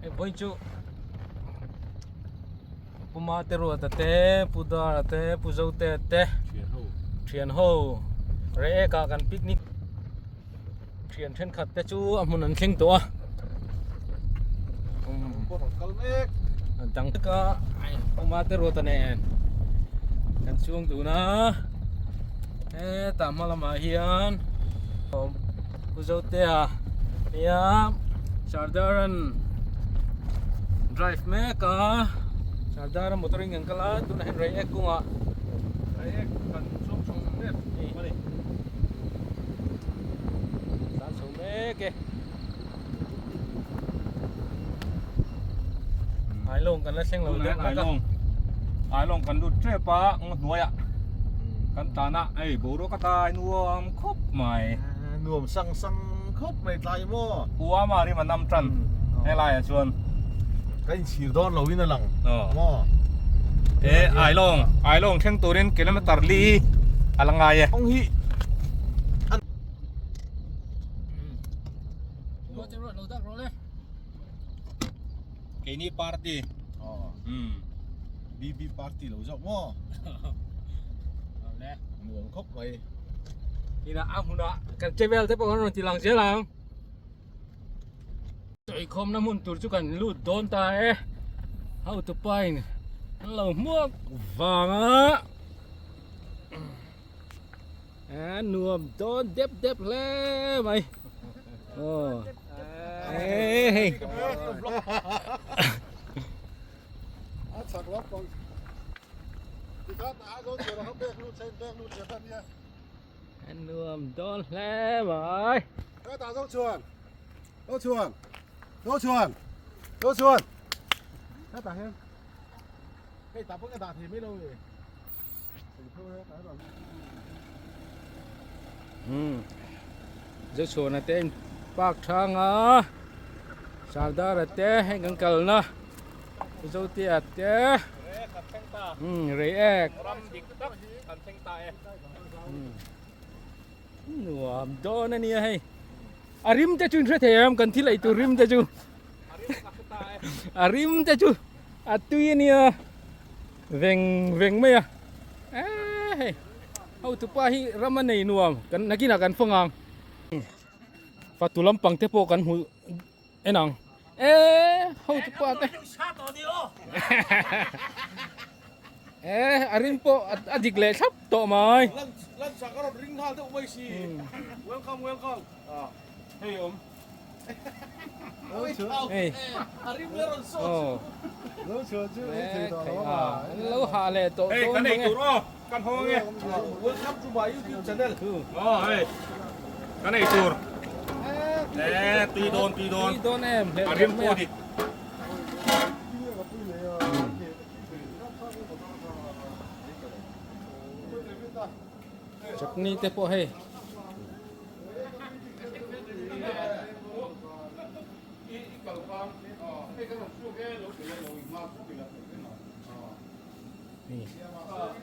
Hei vawiin chu Pu Mate Ruata te Pu Dara te Pu Zotea te thian ho Reiek ah kan picnic thian thenkhat te chu a hmun an thleng tawh a dang taka Pu Mate Ruata nen kan chuang dun a hetah hma lamah hian Pu Zotea nia Sardar an drive mek a Sardar a motor in kan kal a tunah hian Reiek kawngah Reiek kan chuang chho mek a ni. Tlan chho mek e. Ailawng kan la thleng lo deuh hlek a. Ailawng kan lut tep a ngaw hnuaiah kan tlan a hei boruak a tai nuam khawp mai. Nuam sang sang khawp mai tlai maw. Uama rim a nam tan helaiah chuan. Ka inchhir dawn lo in a lang maw. E Ailawng Ailawng thleng turin kilometer li a la ngai e. Kawng hi Keini party. BB party lo zawk maw? Nuam khawp mai. Ina a hmunah kan che vel te pawh kan rawn ti lang zel ang. Sawikhawmna hmun tur chu kan lut dawn ta e. Hotupa in an lo hmuak vang a. A nuam dawn dep dep hle mai. Aw. Hei. A chak lawk pang. Tikhan a zo tur a bek lut chain bek lut leh ta nia. A nuam dawn hle mai. Ka ta zo chuan. Zo chuan. Zo chuan. Zo chuan. Ka ta hian. Hei ta pawh ka dah thei mai lo e. Zo chhuahna te in park thang a Sardara te hei kan kalna Zotea te Reiek nuam dawn a nia hei a rim te chu in hre thei em kan thil ei tur rim te chu a rim te chu a tui a nia. Veng veng mai a eee hei hotupa hi ram a nei nuam kan nakinah kan fawng ang fatu lampang te pawh kan hmu en ang eee hotupa te eee a ring pawh a dik leh thlap tawh mai welcome welcome hei awm Hei lo hah leh tawh dawn mang e kan hawng e welcome to my youtube channel oh hei kan ei tur e tui dawn tui dawn tui dawn em a rim pawh dik chutney te pawh hei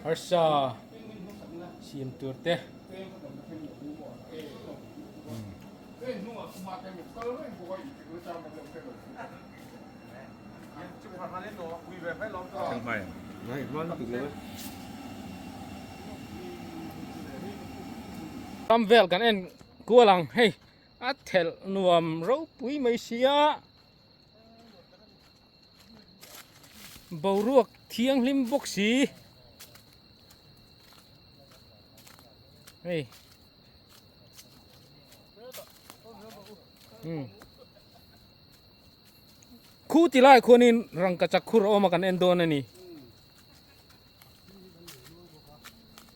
Harsa siam tur te Ram vel kan en kual ang hei a thelh nuam ropui mai sia boruak thianghlim bawk si hei umm Khu ti lai khuanin rangkachak khur a awm a kan en dawn a ni.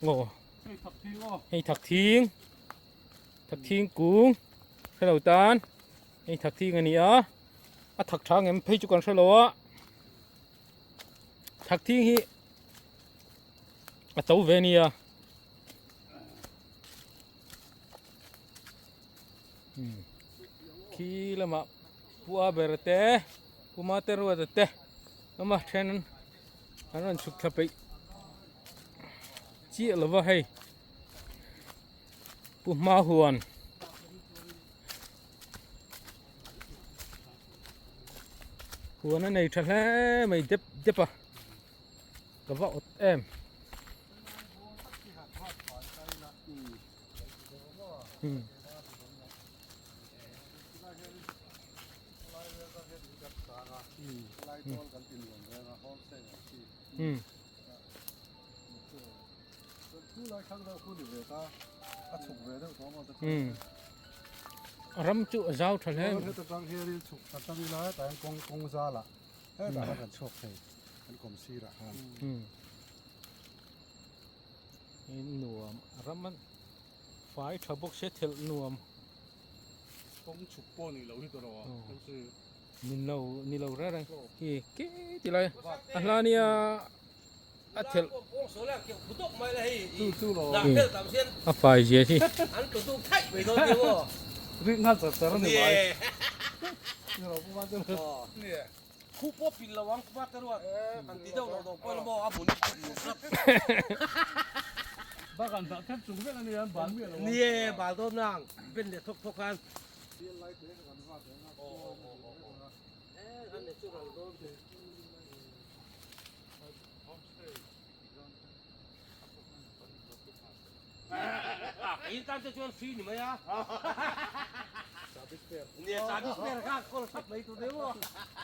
Aw hei thak thing thak thing kung hrelo tan hei thak thing a ni a a thak tha ngem phei chu kan hrelo a thak thing hi a to ve a nia. Khi lamah Pu A ber te Pu Mate Ruata te awm a then an rawn chhuk thla peih chiah lo va hei Pu Hma huan. Huan a nei tha hle mai dep dep a ka va awt em. Ram chu a zau tha hle mai. Heta tang hianin chhuk a tang ila hetah hian kawng kawng zalah hetah hian kan chhuak thei kan kawm sirah khan. Nuam ram a fai tha bawk sia thelh nuam. Kawng chhuk pawh ni lo hi tawh lo a. Ni lo ni lo reng reng hi ke ti lai a hla nia a thelh a fai zia hi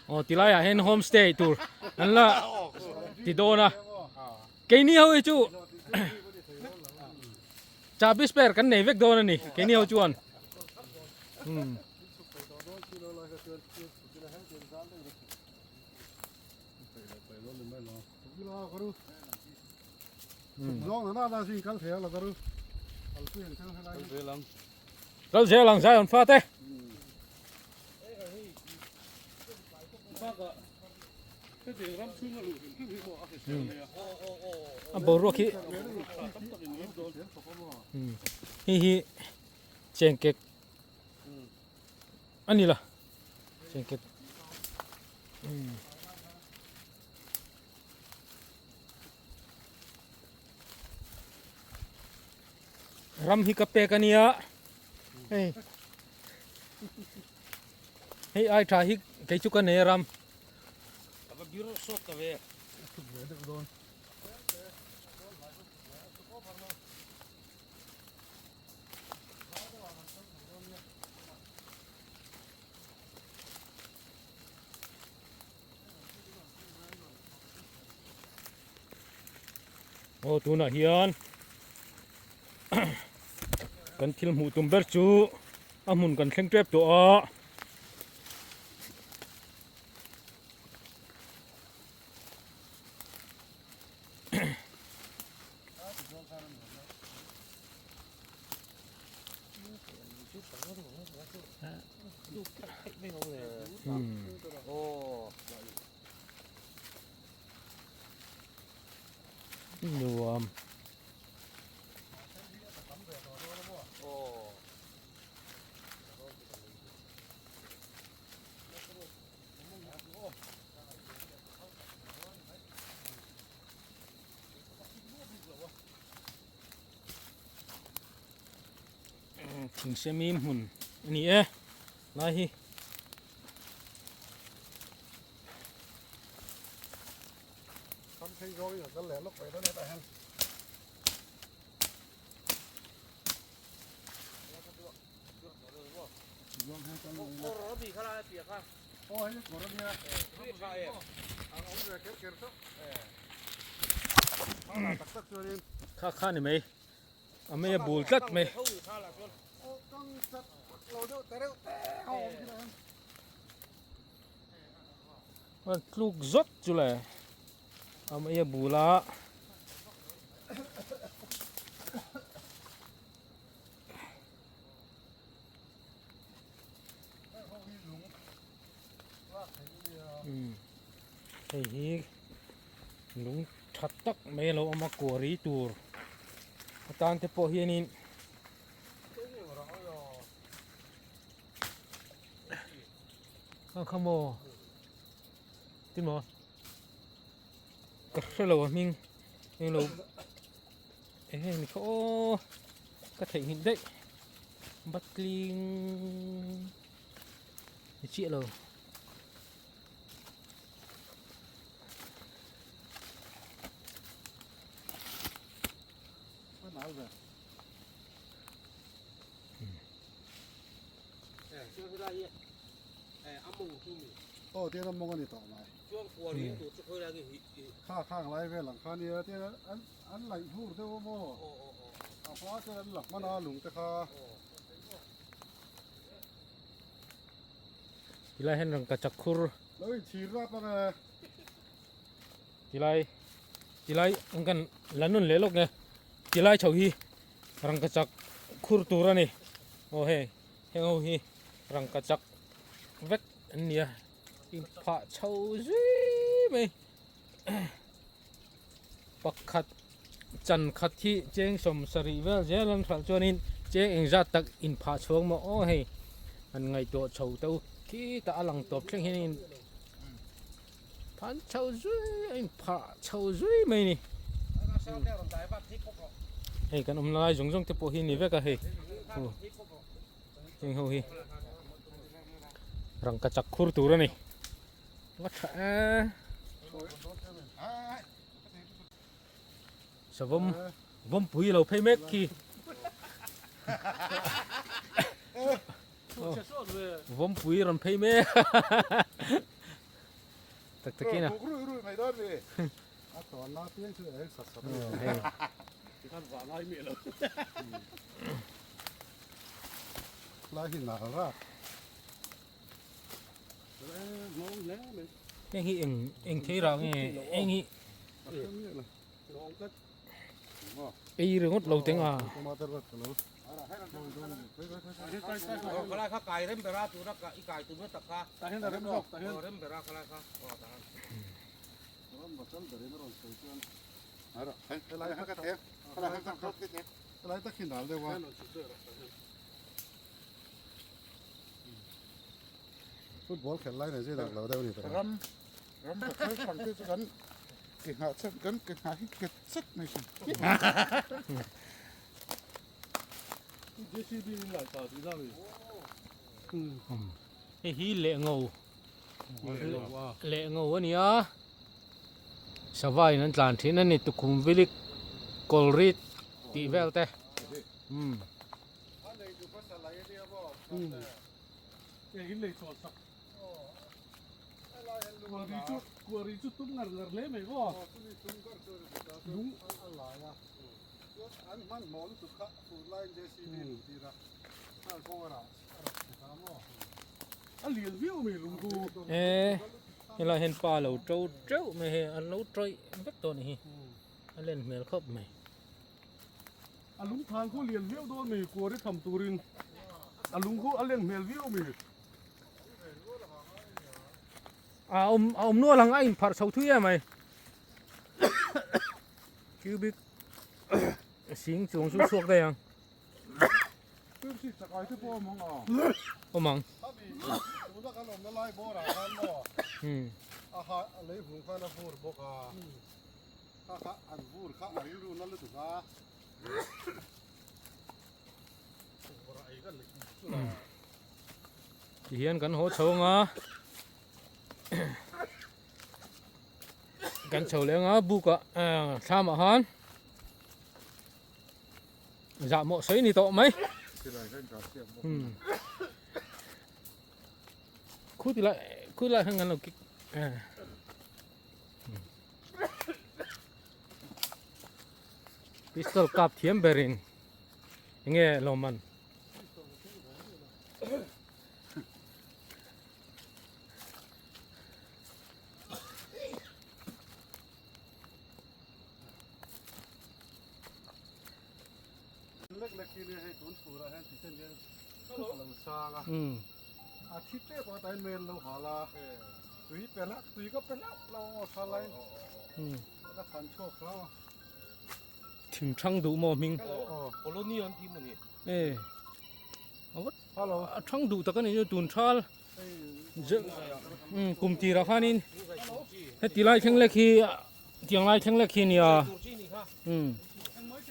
Aw tilai ah hian homestay tur an la ti dawn a keini ho hi chu Chahbi spare kan nei vek dawn a ni keini ho chuan. Hmm. Kal zel ang Zion fate. A boruak hi hi hi chengkek a ni la chengkek ram hi ka pek a nia hei hei ai tha hi kei chu ka nei a ram Ava bir sawt ta ve. Aw tunah hian kan thil hmuh tum ber chu a hmun kan thleng tep tawh a. Nuam. Thingsemim hmun a ni e lai hi. Kha kha ni mai a mei a bul tlat mai. A tluk zawt chu le a mei a bul a. Hei hi lung tha tak mai a lo awm a kuari tur atan te pawh hianin a kha maw ti maw ka hre lo a hming englo eng nge ni kha aw ka theihnghilh daih batling ni chiah lo. Aw tian a mawng a ni tawh mai. Kha khang lai vel ang kha nia tian an an laih vur deuh a maw a hma chuan an la hman a lung te kha. Tilai hian rangkachak khur. Lo inchhir rap ang e. Tilai tilai ang kan la nun leh lawk nge tilai chho hi rangkachak khur tur a ni aw hei heng ho hi rangkachak vek an ni a inphah chho zui mai pakhat chan khat hi cheng 70 vel zel an hralh chuanin cheng engzat tak inphah chhuak maw aw hei an ngaihtuah chho te u khitah a lang tawp thleng hian Phan chho zui a inphah chho zui mai a ni. Hei kan awmna lai zawng zawng te pawh hi ni vek a hei. Heng ho hi rangkachak khur tur a ni. Va tha e. Savawm vawmpui lo phei mek khi. Vawmpui rawn phei mek. Tak takin a. A tawn la piang chu eng sat sat a ni. Lai hi nal rak. Heng hi eng eng thei rah nge eng hi ei ringawt lo teng a. Football khelh lai nei zui dak lo deuh a ni tawh. Ram ram ka kal pang te chu kan ke nghah chat kan ke nghah hi nghet chat mai thin. JCB in lai ta tih na mi. Hei hi leh ngo leh ngo a ni a sava in an tlan thin a ni tukhum vilik kawlrit tih vel te umm. E helai hian pa lo to teuh mai hei an lo tawih vek tawh a ni hi a len hmel khawp mai. A lung than khu lian viau dawn mi kuari tham turin a lung khu a len hmel viau mi. A awm a awm nual ang a inpharh chho thui em mai. Cubic sing chuang chu chhuak daih ang. Pepsi chakai te pawh awm ang a. Awm ang. Tuna kan awmna lai bawrah khan maw a ha a lei vung khan a vur bawk a. Kha kha an vur kha a rilru na lutuk a. Tihian kan haw chho anga kan chho leh anga buk ah thlam ah khan zahmawh sawi ni tawh mai. Khu ti lai khu lai khan kan lo kik. Pistol kap thiam berin enge lawmman Lek lek hi hei tun furah hian ti chen hian a lo sang a. A thi tep a tain mel lo hal a. Tui pe hlauh tui ka pe hlauh lo ang aw thalai. Ka chhan chhuak hlau a. Thing thang duh maw hming? Colony an ti maw ni? E. Hello. A thang duh tak a ni chu tun thal. Kum tirah khanin heti lai thleng lek hi tiang lai thleng lek hi a nia.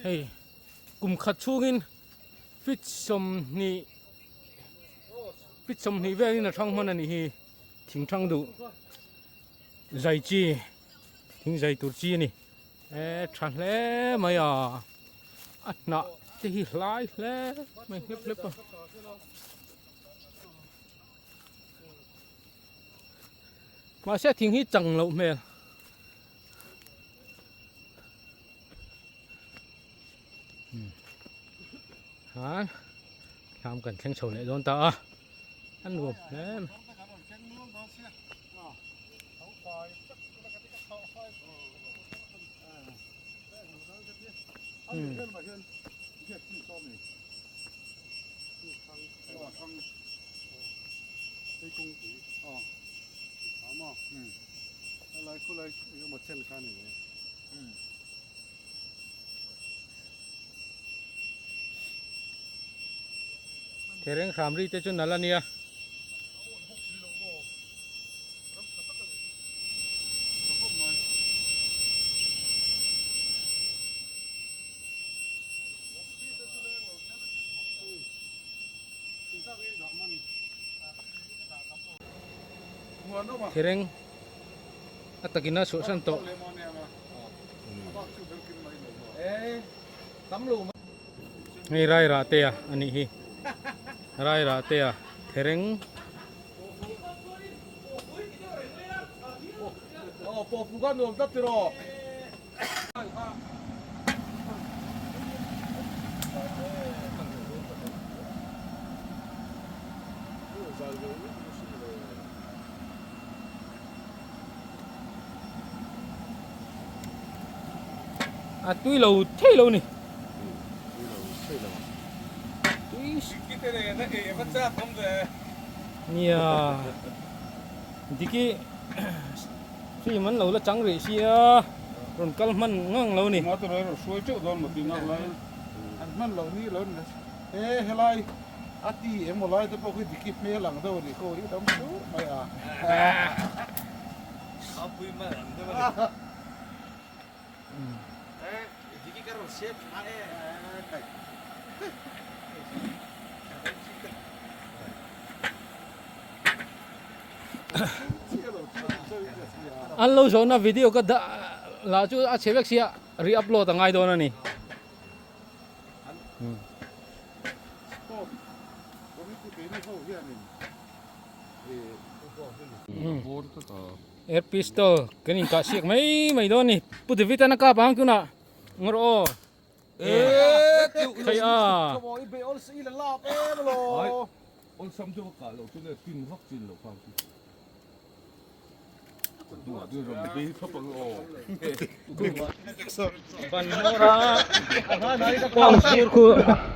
Hei kum khat chhungin feet 20 feet 20 velin a thang hman a nih hi thing thang duh zai chi thing zai tur chi a ni e tha hle mai a a hnah te hi hlai hle mai hlep hlep a. Mahse thing hi chang loh hmel. Ha thlam kan thleng chho leh dawn ta a a nuam hle mai. Thereng hram ri te chu nal a nia. Thereng a takin a chhuahsan tawh. Hei Rairahtea a nih hi. Rairahtea thereng. A tui lo thei lo ni. Tui Nia Diki film an lo la chang rih sia rawn kal hman ngang lo ni. Tunah te rawn hruai teuh dawn maw tih nak laiin an hman loh ni lo ni e helai a ti emaw lai te pawh khi Diki hmel ang deuh a nih khaw i dam suh mai a. An lo zawhna video ka dah lah chu a chhe vek sia re-upload a ngai dawn a ni. Air pistol kan inkah siak mai mai dawn a ni. Pu David an a kap ang tunah ngawr aw. Thei a. Ban hmawr a kawng sir khu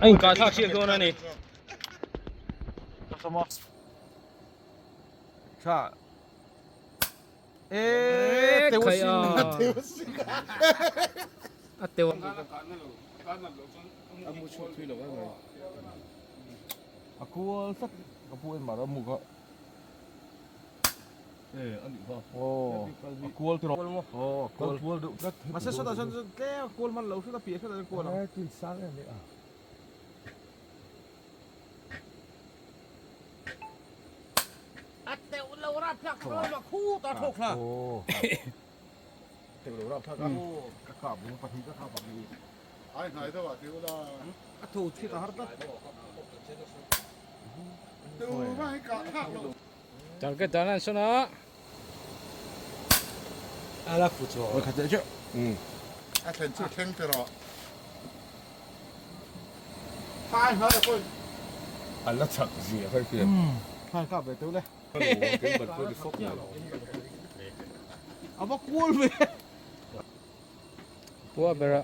a inkah thlak siak dawn a ni. Khai a a teu A teuh lo rap thlak kha lo ma khu ta thawk thla. Teuh lo rap thlak a. Ka kap bung pahnih ka kap ang i. Ai hnai deuh ah ti ula. A tho chhit a har tlat. Teuh mai ka thlak lo. Target dan an sawn a. A la fu chu. Oi khat che. A thlen chu thleng te rawh. Thai hnai a pawi. A la chak zia kha hian. Thai kap ve teuh le. A va kual ve. Pua bera.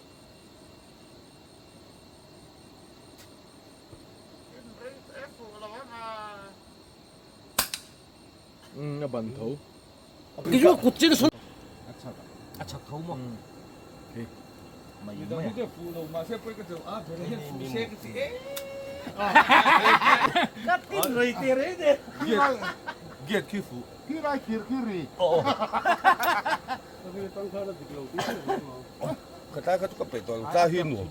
A ban tho. Kiju kut chin sun. A chak tho maw. Ka tin rei te rei te. Gate khi fu. Khi lai khir khi ri. Ka tlai kha chu ka peih tawh lo tlai hi nuam.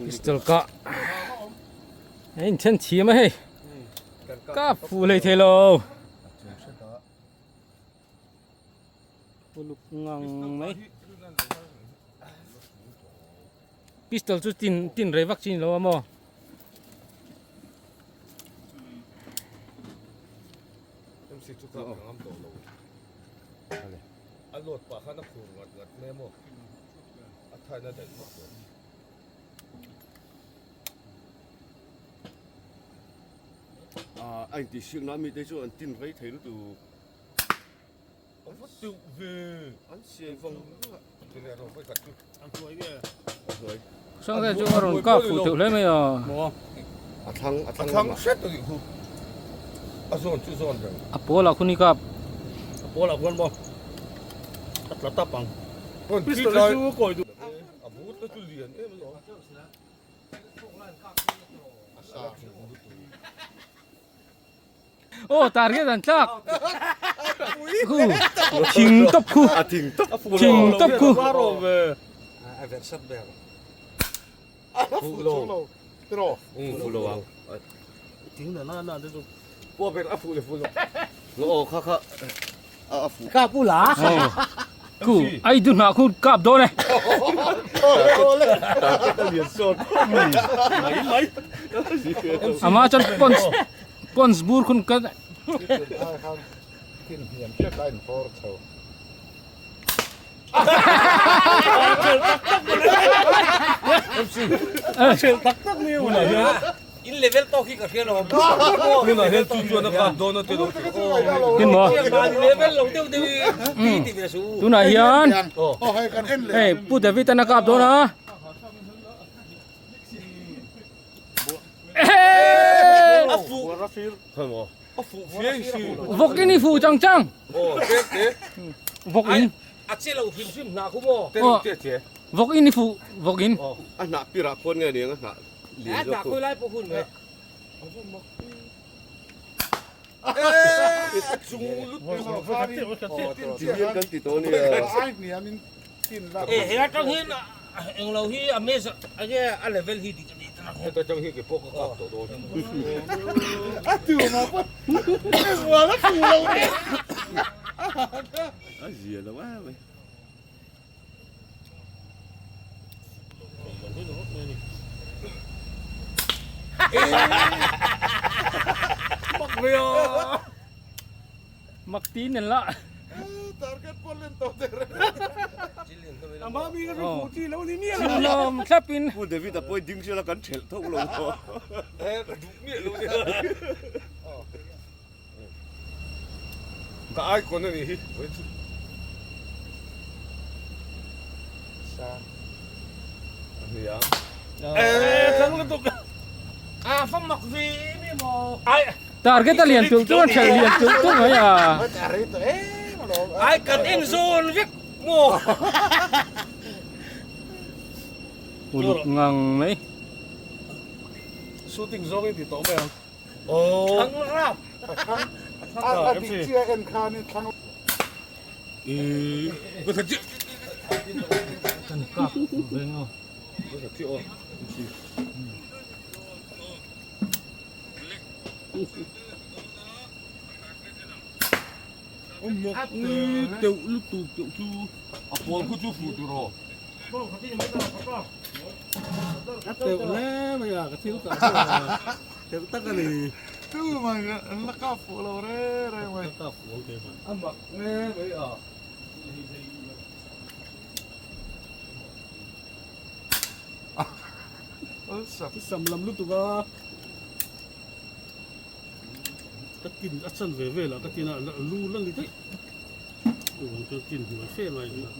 Pistol ka a inthen thiam a hei ka fuh hlei thei lo. Uluk ngang mai. Pistol chu tin tin rei vak chi ni lo a maw. MC chu ka ngam tawh lo. A load pah khan a khur ngat ngat mai a maw. A thaina daih vak lo. A intihsiakna mite chu an tin rei thei lutuk. An va teuh ve. An siai vang vang a. Ti leh rawh vawikhat chu. A hnuai nge? A hnuai. Sangte chu a rawn kap fuh teuh hle mai a. A thlang a A thlang thlang lamah. hret a nih khu. A zawn chu zawn reng. A pawl ah khun i kap. A pawl ah khuan maw? A tla tap ang. Pistol chu kawi duh. A but na chu lian em alawm. Aw target an tlak khu thing tawp khu thing tawp khu khu ai du hnah khu kap dawn e ama chuan punch Pons bur khun ka Tin hniam hriat lai in fawr chho. In level tawk hi ka hria lo. Tunah hian chu chuan a kap dawn a ti lo. Tin maw? Level lo deuh deuh hi ti ve su. Tunah hian hei Pu David an a kap dawn a. Vawk in i fuh chang chang. Vawk in. A che lo hrim hrim hnah khu maw? Vawk in i fuh vawk in. A hnah pirah khuan nge niang a hnah lian zawk khu. A hnah khawi lai pawh hun mai. Ti hian kan ti tawh a nia. E he atang hian englo hi a measure enge a level hi dik a ni ta. Heta tang hi keipawh ka kap tawh dawn. A tu ma pawh engmah a fu lo. A zia lo em mai. Mak ti nen la. Target pawh len tawh der. Chhimlawm thlap in. Pu David a pawh ding sela kan thelh tho lo maw. Ka duh miah lo nia. Ka icon a nih hi. Target a lian tulh tulh an hrelh lian tulh tulh mai a. Ai kan en zawn vek maw. Uluk ngang mai. Shooting zawng in ti tawh mai ang. Thlang rap. A dik chiah en khan in thlang. Kan kap veng aw. Teuh lutuk teuh chu a pawl khu chu fuh tur aw. A teuh hle mai a ka thil kah chu teuh tak a ni. Tu mai an la kap fuh lo re re mai. Kap fuh ang keimah. A mak hle mai a. Sam lam lutuk a. Ka tin a chan ve vel ah ka tin a lu la ni daih. Chuvang chuan tin hnuai fe mai a.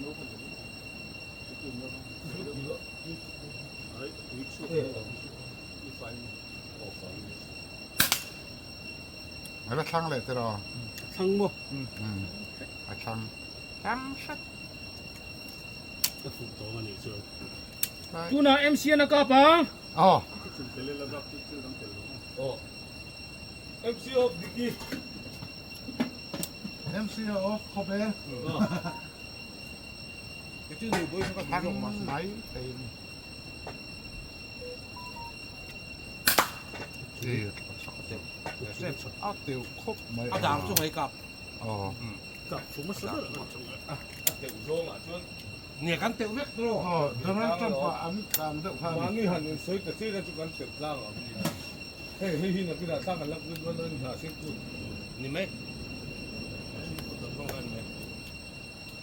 A la thlang leh tiraw? A thlang maw? A thlang. Thlang hret. Ka fuh tawng a nih chuan. Tunah MC an a kap ang. Aw. MC of Diki. MC of Khawbel. Thlang mai thei a ni. A teuh khawp mai. A dang chu hei kap. Aw. Kap fuh hmasa ber a. teuh zawngah chuan. Nia kan teuh vek tawh. Aw Donald Trump ah an kang deuh kha a ni. Mahni han insawi ta chiah chu kan teuh tlang ang ni. Hei hei hi nakinah tlang an la pui dawn a ni hna sin kut. Ni mai. Sin kut an hmang a ni mai.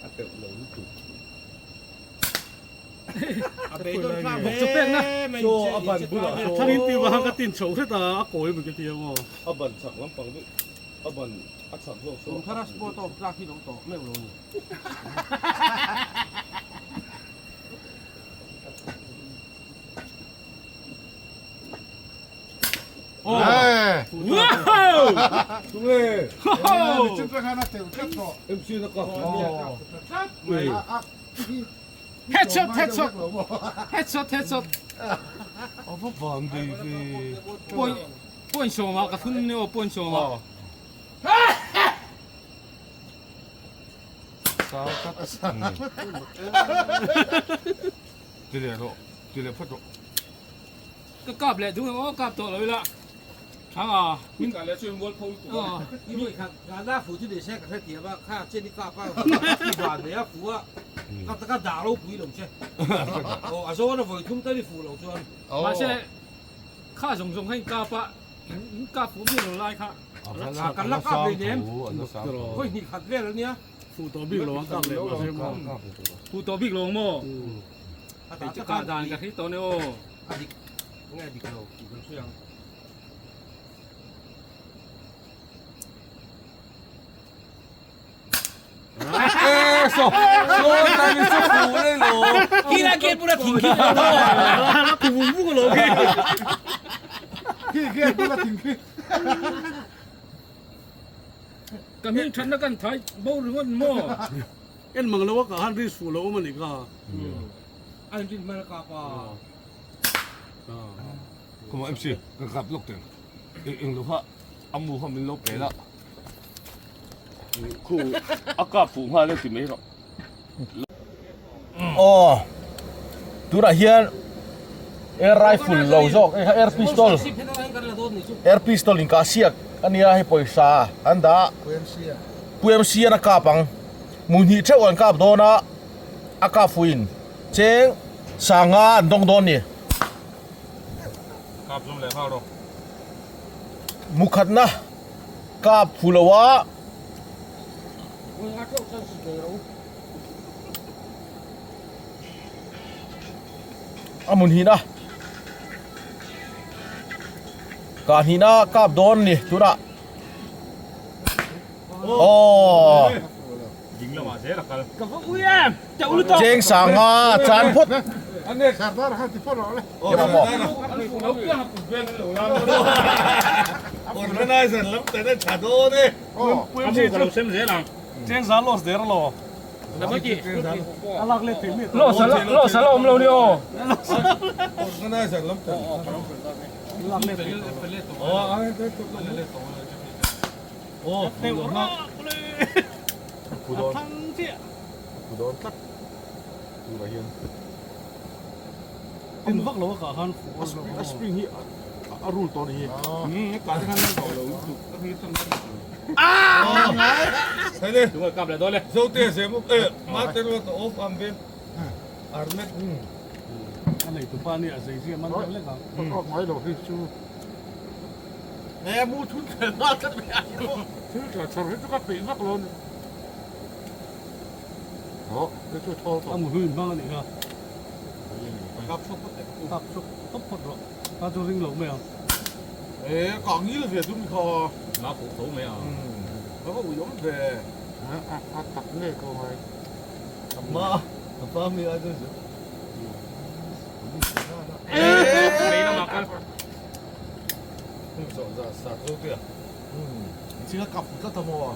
A teuh lo lutuk. A beidawn thlak Bawk chu pek na. Saw a ban bulah saw. Thangin tih vang ka tin chho hret a, a kawi mai ka ti ang aw. A ban chak lampang deuh a ban a chak zawk saw. Kumthara sport a awm tlak hi lo tawh meuh lo ni. Wow! Tunge! MC na ka. Headshot, headshot. Headshot, headshot. Ava van dei ve. Point, point sawma ka thun ni aw, point sawma. Ti leh rawh, ti leh phawt rawh. Ka kap leh duh aw, kap tawh lo ila. Thang a. Min kah leh chu in mualpho lutuk a. I vawi khat Ganda fu chu ni se ka hrethiam a, kha chen i kap a, i van nei a fu a, ka ka dah ropui lo che. Aw a zawn a vawi thum tal i fu lo chuan. Mahse kha zawng zawng kha in kap a, in kap fu miah lo lai kha. Kan la kap leh nem, vawi hnih khat vel a nia. Fu tawh bik lo ang kap leh mahse maw. Fu tawh bik lo ang maw. Hei chu kah dan ka hri tawh ni aw. A dik nge a dik lo tih kan hria ang. So so ta ni chu fu le lo. Khi la ke pura thing khi lo. La ku vung vung lo khi. Khi khi bula thing khi. Ka hming thatna kan thai bo ringawt maw. En mang lo a ka han ri su lo awm a ni kha. An rin hman a kap a. Come on MC ka kap lawk teng. Eng lo kha a mu kha min lo pe la. Khu a kap fuh nghal e ti mai rawh. Aw tunah hian air rifle lo zawk air pistol air pistol in kah siak a nia hei pawisa an dah Pu MC an a kap ang hmuh hnih theuh an kap dawn a a kap fuhin cheng sanga an dawng dawn a ni. Kap zum leh nghal rawh. Mukhatna kap fu lo a. A hmun hihna kah hnihna kap dawn a ni tunah aw cheng sanga chan phawt Organizer lam tana tha dawn e. Cheng za loss der lo. Loss a loss a la awm lo ni aw. Organizer lam tana. Aw Pudon tlat. Tunah hian. En vak lo a kah khan fuh a spring hi a rul tawh a ni hi. Tunga kap leh dawn le. Zote zem up e mate ruat a off ang vel armet. A nei tupa nia a zei zia man deuh lek ang. Ka kawp ngai lo hi chu. Nge mu thun thel nghal tlat mai a hi pawh. Thil tla chhar hi chu ka peih vak lo a ni. Aw hei chu thawl tawh. A mu hlui hmang a nih kha. Kap chhuak tawp phawt rawh. Ka chu ring lo mai ang. E ka ngil ve dun kha. La fuh tho mai a. Ka va ui awm ve. A tak ngei ko ngai. Ma a pa mi a chu. Lei lamah kal. Hung zawh za sa zo te a. Chinga kap fuh tlat a maw.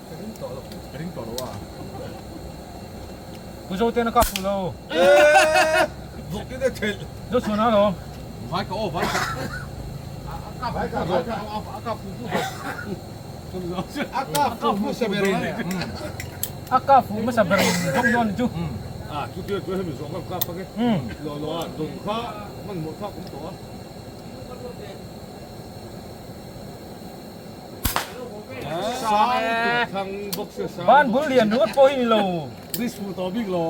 Ka ring tawh lo. Ka ring tawh lo a. Pu Zote na kap fuh lo. Vawk in a thelh. Zo chhuan a lo. Vai ka aw vai ka. Vai ka vai ka a kap fuh fuh. A kap fuh hmasa ber in. A kap fuh hmasa ber in bawk dawn chu. A chu tia chu hemi zawng kan kap ange. Lo lo a dawng kha hmanhmawh thlak awm tawh a. Sang. Ban bul lian ringawt pawh hi ni lo. Risk fuh tawh bik lo.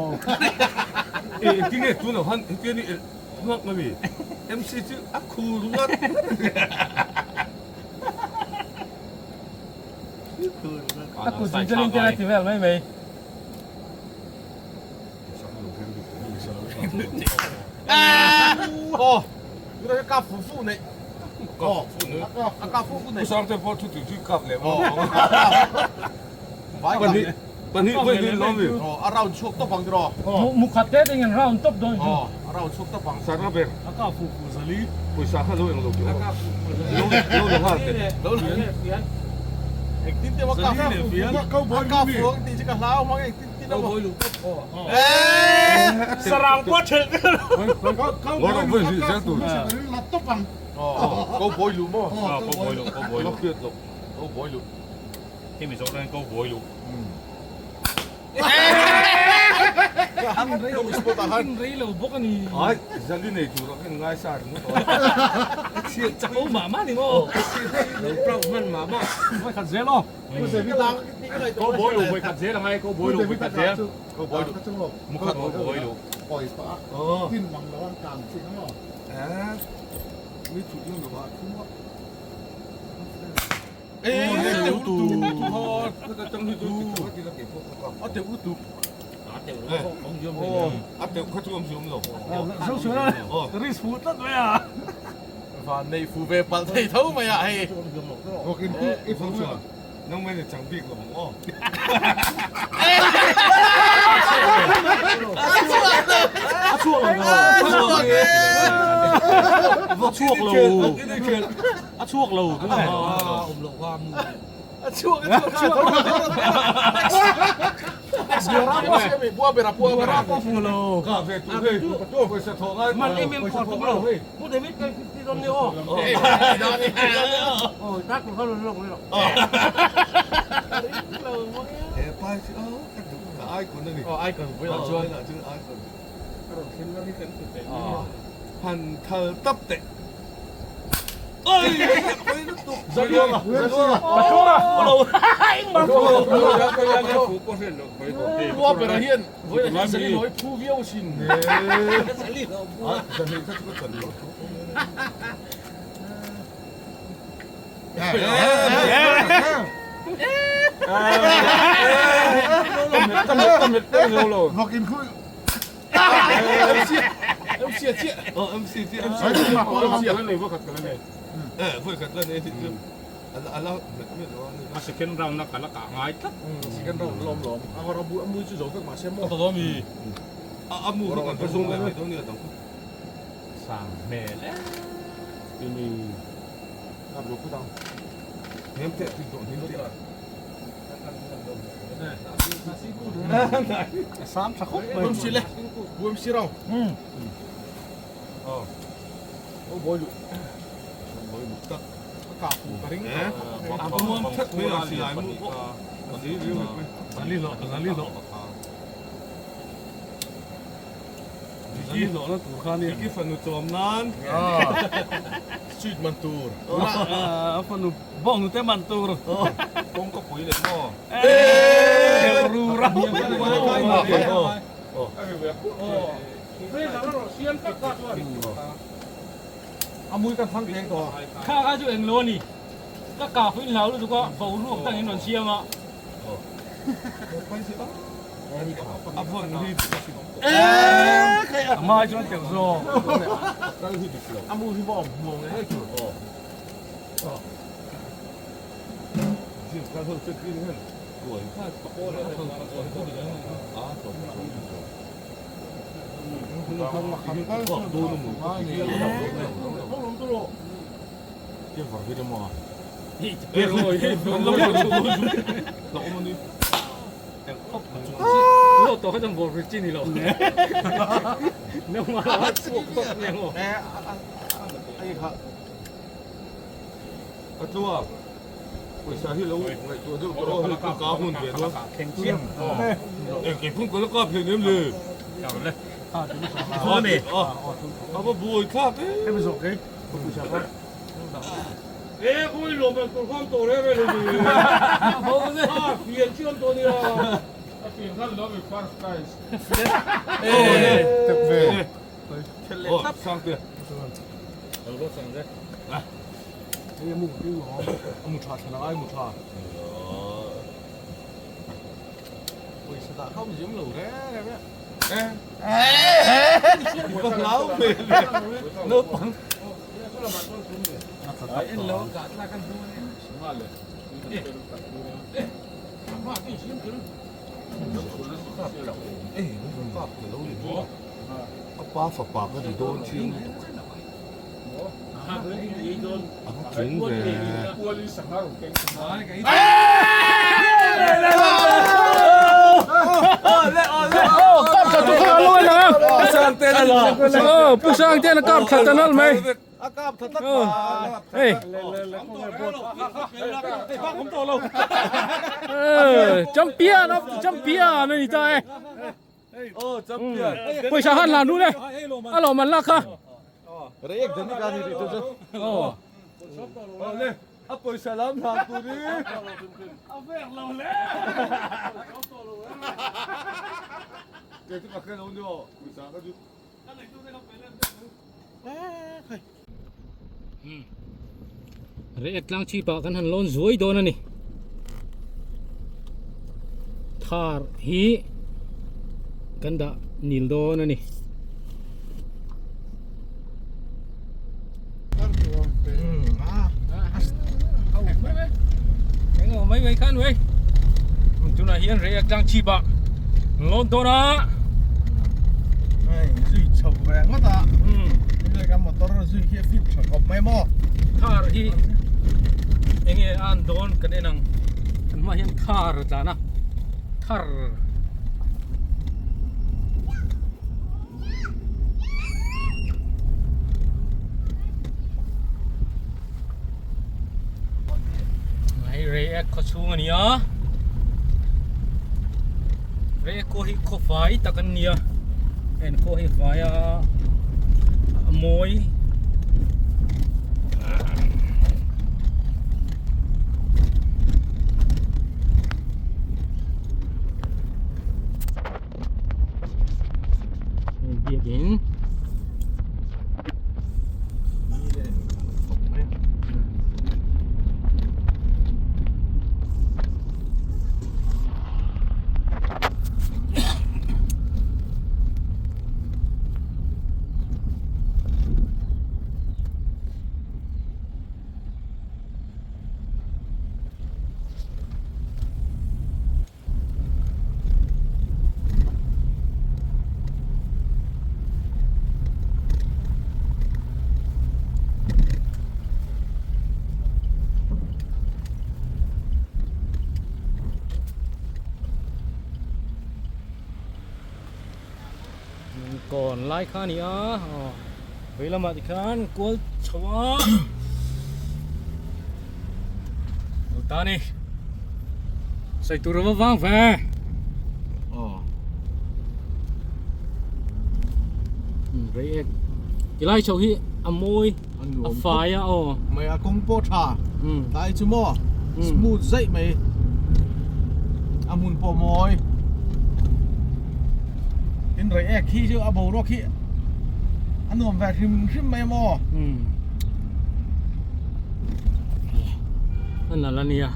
E engtin nge tun lo han hetiang ni nghak na mi? MC chu a khur ngat. A kut zung chuan inten a ti vel mai mai. Aw, tuna ka fu fu nei. A ka fu fu nei. Usang te pawh thu tui tui kap leh maw. Vai Pahnih pahnih vawi hnih lawm mi. A round chhuak tawp ang tiraw. Mu khat te ding in round tawp dawn chu. A round chhuak tawp ang. Sarna ber. A ka fu fu zali. Pawisa kha lo eng lo tih aw. Lo lo nghal teh. Lo lo. Engtin te maw ka fu fu. A ka fu ang tih chu ka hlau hmang engtin tin emaw. Sarang pawh thelh vel. Ngawrh vawi hnih zel tur. Ko bawi luh maw? Ko bawi luh, ko bawi luh. Ko bawi luh. Hei Mizo ran ko bawi luh. In rei lo bawk a ni. Ai, zali nei tur a kan ngai sa ringawt aw. Chak o mah mah ni maw? Lo proud hman mah mah. Vawi khat zel aw. Ko bawi luh vawi khat zel a ngai, ko bawi luh vawi khat zel. Ko bawi luh. Mukhat ko bawi luh. Mi thut na lo ah thum a. Risk fu tlat mai a. Van nei fu ve palh thei tho mai a hei. Nang mai ni chang bik lo ang aw. A chhuak lo. A chhuak lo. A chhuak lo. Awm loh kha mu. A chhuak a chhuak a chhuak. Bua bera bua bera. Fu lo. Ka ve tu hei. Pawisa thawh ngai. Man em em phawt tum lo. Pu David kan 50 dawn ni aw. Aw tak kha lo lo lo. He pai chu aw ka duh ka icon ani. Aw icon pui lah chuan. Chuan icon. A rawn thlen lam hi kan hmu teh. Han thal tap teh. Bua bera hian vawiin ah hian zali lawi phu viau asin. A second round a ka la kah ngai tlat. Second round lawm lawm. A a mui chu zo vek mahse maw. A mu kha kan zawng leh mai dawn nia dang. Sang hmel e. Timi kap lo phut ang. Hnem teh tih tawh hnem teh. A sam tha khawp mai. Buam si le. Buam si rau. Oh. Oh boy lu. Boy lu tak. A ka fu ka ring. A muam that mai a silai mu pawh. Zali lo, zali lo. Zali lo na tur kha nia. Diki fanu chawm nan. Street man tur. A fanu bawng nute man tur. Kawng ka pui leh maw? Eee! Ru rau. A mui kan thang teng tawh. Kha kha chu englo a ni. Ka kah pawhin hlau lutuk a, boruak tang in rawn siam a. A hmai chuan teuh zawk. A mu hi maw muang leh ngei tur. Pawisa hi lo ngaihtuah deuh tawh a, hei ka ka hmun ve dawn. Eng kei phung ka la kap hleinem le. A va buai thlak e. Ka pa fapa ka ni dawn chiang lutuk a va tling ve. Pu Sangte a kap thla ta nalh mai. A kap tha tlat ma. Hei. Champion of the champion a ni ta e. Oh champion. Pawisa han lan ru le. A lawm an lak kha. Reek dani ka ni rih tu chu. Oh. Le a pawisa lam hlan tur hi. A vek lo le. Ke chu ka hre lo ni aw pawisa ka chu. Reh tlang chhip ah kan han lawn zuai dawn a ni thar hi kan dah nil dawn a ni. Mai mai khan wei tunah hian reh tlang chhip ah lawn dawn a. Hei zui chho ve ngawt a hei kan motor zui khi a fit tha khawp mai maw. Car hi enge a an dawn kan en ang kan hmaah hian car a tlan a car. Hei Reiek khaw chhung a ni a Reiek khua hi khaw fai tak an ni a heng khua hi fai a a mawi biakin. Kawn lai kha a ni a aw vei lamah tikhan kual chho a lo ta a ni. Sawi tur a va vang ve. Aw. Rei ek. Tilai chho hi a mawi a fai a aw. Mai a kawng pawh tha. Tlai chu maw smooth zaih mai. A hmun pawh mawi. Tin rei ek hi chu a boruak hi a nuam ve hrim hrim mai maw. A nalh a nia.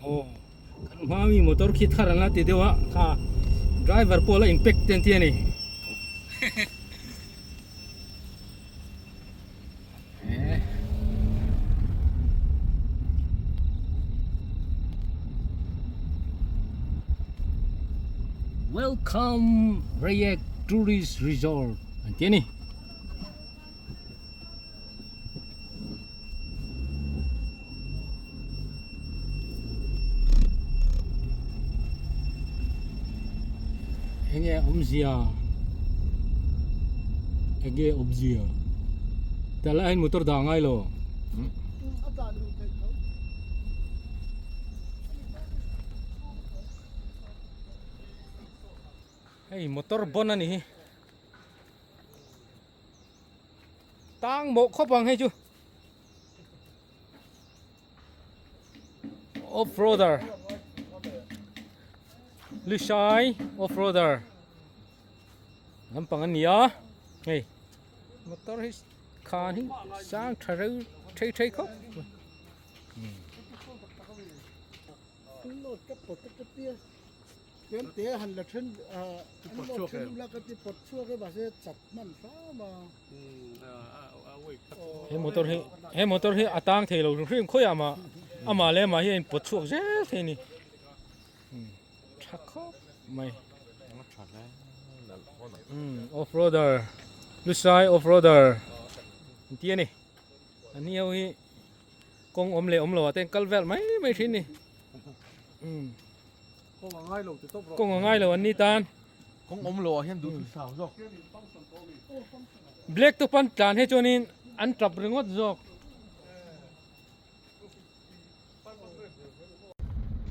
Aw kan hma mi motor khi thar an la ti deuh a kha driver pawh la in pack te an ti a ni. Welcome Reiek Tourist Resort an ti a ni. Enge awm awmzia enge awmzia tah lai hian motor dah ngai lo. Hei motor bon a ni hi tang mawh khawp ang hei chu off roader Lushai off roader lampang a ni a hei motor hi khan hi sang tha reuh thei thei khawp Tlem te han la then an lo then ula ka ti pawt chhuak e mahse chak hman hram a. He motor hi he motor hi a tang thei lo hrim hrim khawiah mah amah leh amah hi a in pawt chhuak zel thei a ni tha khawp mai off roader Lushai off roader an ti a ni an ni ho hi kawng awm leh awm lo ah te an kal vel mai mai thin a ni. Kawng a ngai lo ti tawp rawh. Kawng a ngai lo an ni tan. Kawng awm lo ah hian duh thil sang zawk. Black top an tlan hi chuanin an tap ringawt zawk.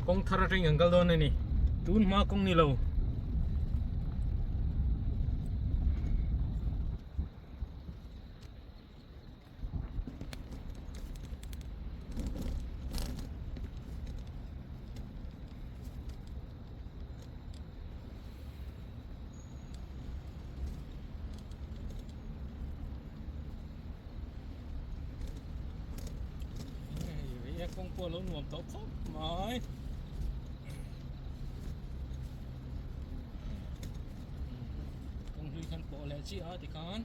Kawng thar atangin kan kal dawn a ni. Tun hma kawng ni lo. Kawng pawh a lo nuam tawh khawp mai. Kawng hlui khan pawh leh chiah a tikhan.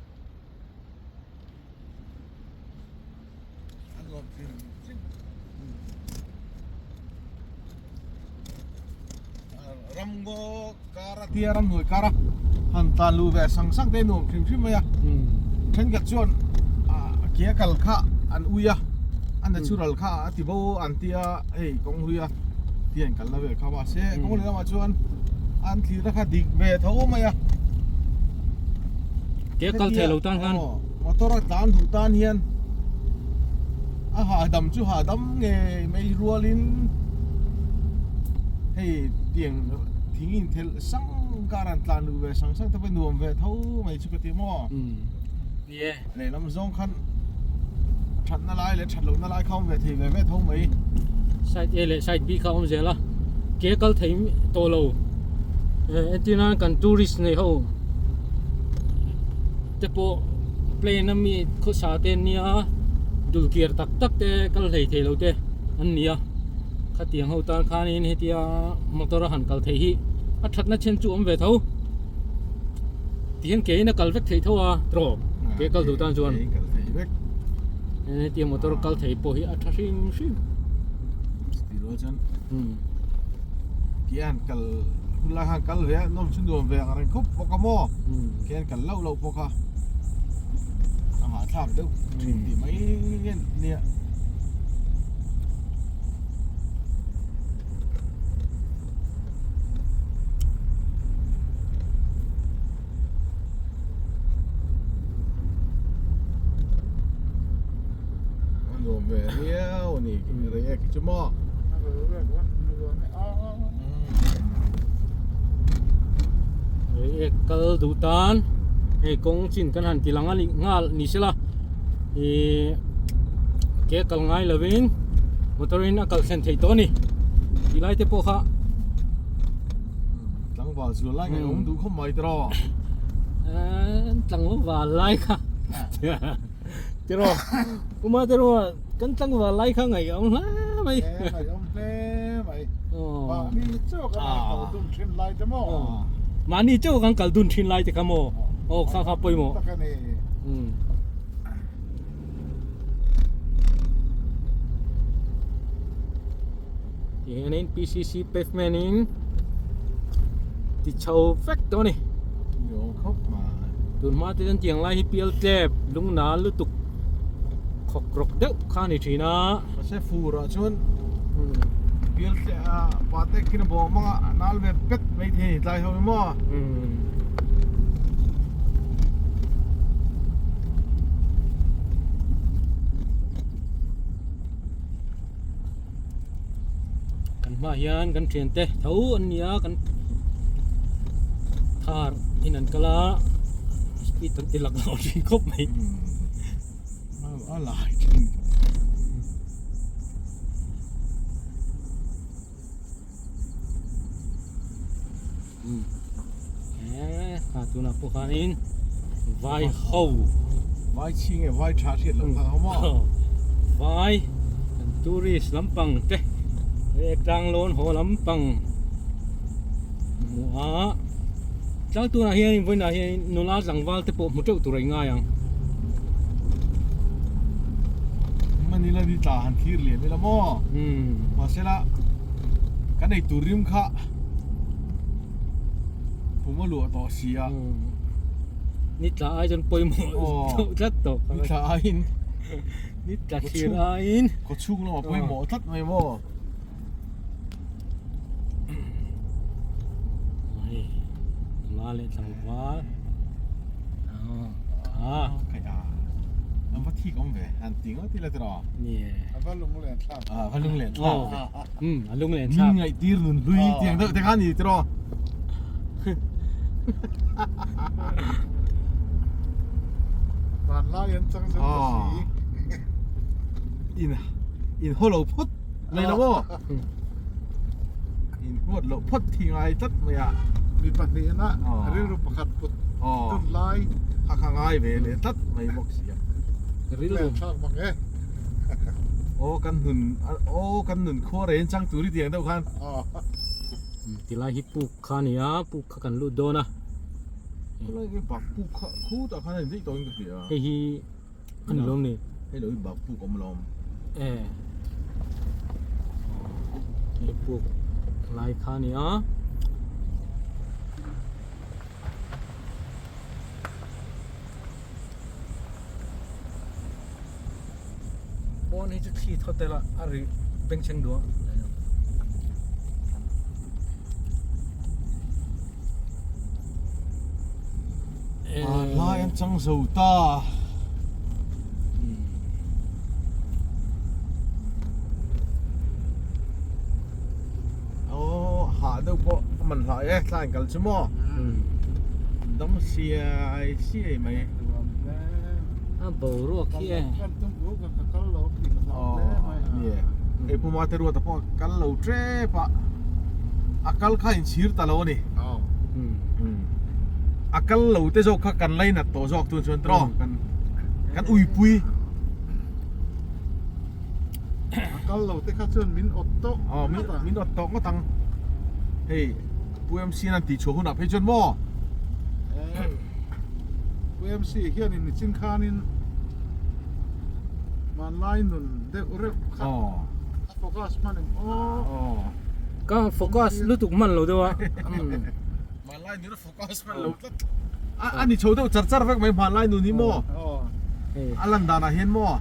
Ramngaw kara tia ramhnuai kara han tan luh ve sang sang te nuam hrim hrim mai a thenkhat chuan ke a kal kha an ui a a natural kha a ti bo an tia hei kawng hlui a tia in kalna vel kha mahse kawng leh lamah chuan an thlirna kha dik ve tho mai a. Ke kal thei lo tan khan. Motor a tlan duh tan hian a hahdam chu hahdam ngei mai rualin hei tiang thing in thelh sang kar an tlan luh ve sang sang te pawh nuam ve tho mai chu ka ti maw. Lehlam zawng khan thatna lai leh that lohna lai kha awm ve thei ve ve tho mai. Side A leh side B kha awm zel a, ke kal thei tawh lo entir nan kan tourist nei ho te pawh plane a mi khawsa te an nia dulkiar tak tak te kal hlei thei lo te an ni a, khatiang ho tan khanin hetia motor a han kal theih hi a thatna then chu awm ve tho. Tihian ke in a kal vek theih tho a trawh ke kal duh tan chuan kal thei vek hetia motor kal thei pawh hi a tha hrim hrim ti rual chuan ke an kal hun lai khan kal ve a nawm chu nuam ve ang reng khawp bawk a maw ke an kal loh loh bawk a a hahthlak deuh thin tih mai nia. Nuam ve riau a ni reiek hi chu maw. Reiek kal duh tan hei kawng chin kan han ti lang a ni nghal ni sela ihh ke kal ngai lovin motor in a kal thlen theih tawh a ni tih lai te pawh kha. Tlangval zual lai ngai awm duh khawp mai tiraw. Tlangval lai kha tiraw Uma tiraw kan tlangval lai kha ngaih awm hle mai. Ngaih awm hle mai. Mahni chauh kan kal dun thin lai te maw. Mahni chauh kan kal dun thin lai te kha maw. Aw kha kha pawimawh. Tak a ni. Tihianin PCC pavement in ti chho vek tawh a ni. Tun hma te chuan tiang lai hi pial tlep lung nal lutuk khawk rawk deuh kha a ni thin a. Mahse fur ah chuan pial tlep a pate khin a bawm anga a nal ve pet mai thei a ni tlai ho hi maw. hmaah hian kan thiante tho an ni a kan car in an kal a speed an ti lak lo thin khawp mai. A lai thin. Eh, kha tunah pawh khanin vai ho vai chhing e vai tha hriat loh kha ho maw vai kan tourist lampang te leh tlanglawn haw lampang hmuh a tlang tunah hian vawiinah hian nula tlangval te pawh hmu teuh tur a ingai ang. Manila ni tla han thlir liam ila maw mahsela kan ei tur rim kha pum a luah tawh si a ni tla ai chuan pawimawh deuh tlat tawh ni tla aiin ni tla thlir aiin khaw chhung lamah pawimawh tlat mai maw. Hei nula leh tlangval ah an va thik awm ve an ti ngawt ila tiraw a va lunglen thlak a va lunglen thlak ve a lunglen thlak min ngaih tir nun hlui tiang deuh te kha ni tiraw van lai an chang zo ta si in in haw lo phawt Nei lo maw? In huat loh phawt thi ngai tlat mai a. Mi pahnihna rilru pakhat put dun lai. Kha kha ngai ve leh tlat mai bawk si a. Rilru thlak mang e. Aw kan nun aw kan nun khua reng chang tur i tiang deuh khan. Tilai hi puk kha a ni a, puk kha kan lut dawn a. Khulai hi bak puk kha khutah khan a in daih tawhin ka hria. Hei hi A ni lawm ni. Hei lo hi bak puk awm lawm. E. Hei puk lai kha a ni a. Pawn hi chu thli thaw tel a a ri bengchheng duh a. Lai an chang zo ta. Aw hah deuh pawh a man hlai e tlain kal chu maw. Dam siai siai mai. A boruak hi e. Aw ni e. Hei Pu Mate Ruata pawh kal lo tep a. A kal kha inchhir ta lo a ni. A kal lo te zawk kha kan lainat tawh zawk tun chuan tawh kan kan uipui. A kal lo te kha chuan min awt tawh. Aw min min awt tawh ngawt ang. Hei Pu MC an tih chhuah hunah phei chuan maw? Pu MC hianin nichin khanin hmanlai nun deuh reuh kha a focus hman em aw. Ka focus lutuk hman lo deuh a. Hmanlai nun a focus hman lo tlat. A ni chho deuh char char vek mai hmanlai nun hi maw? A lan danah hian maw?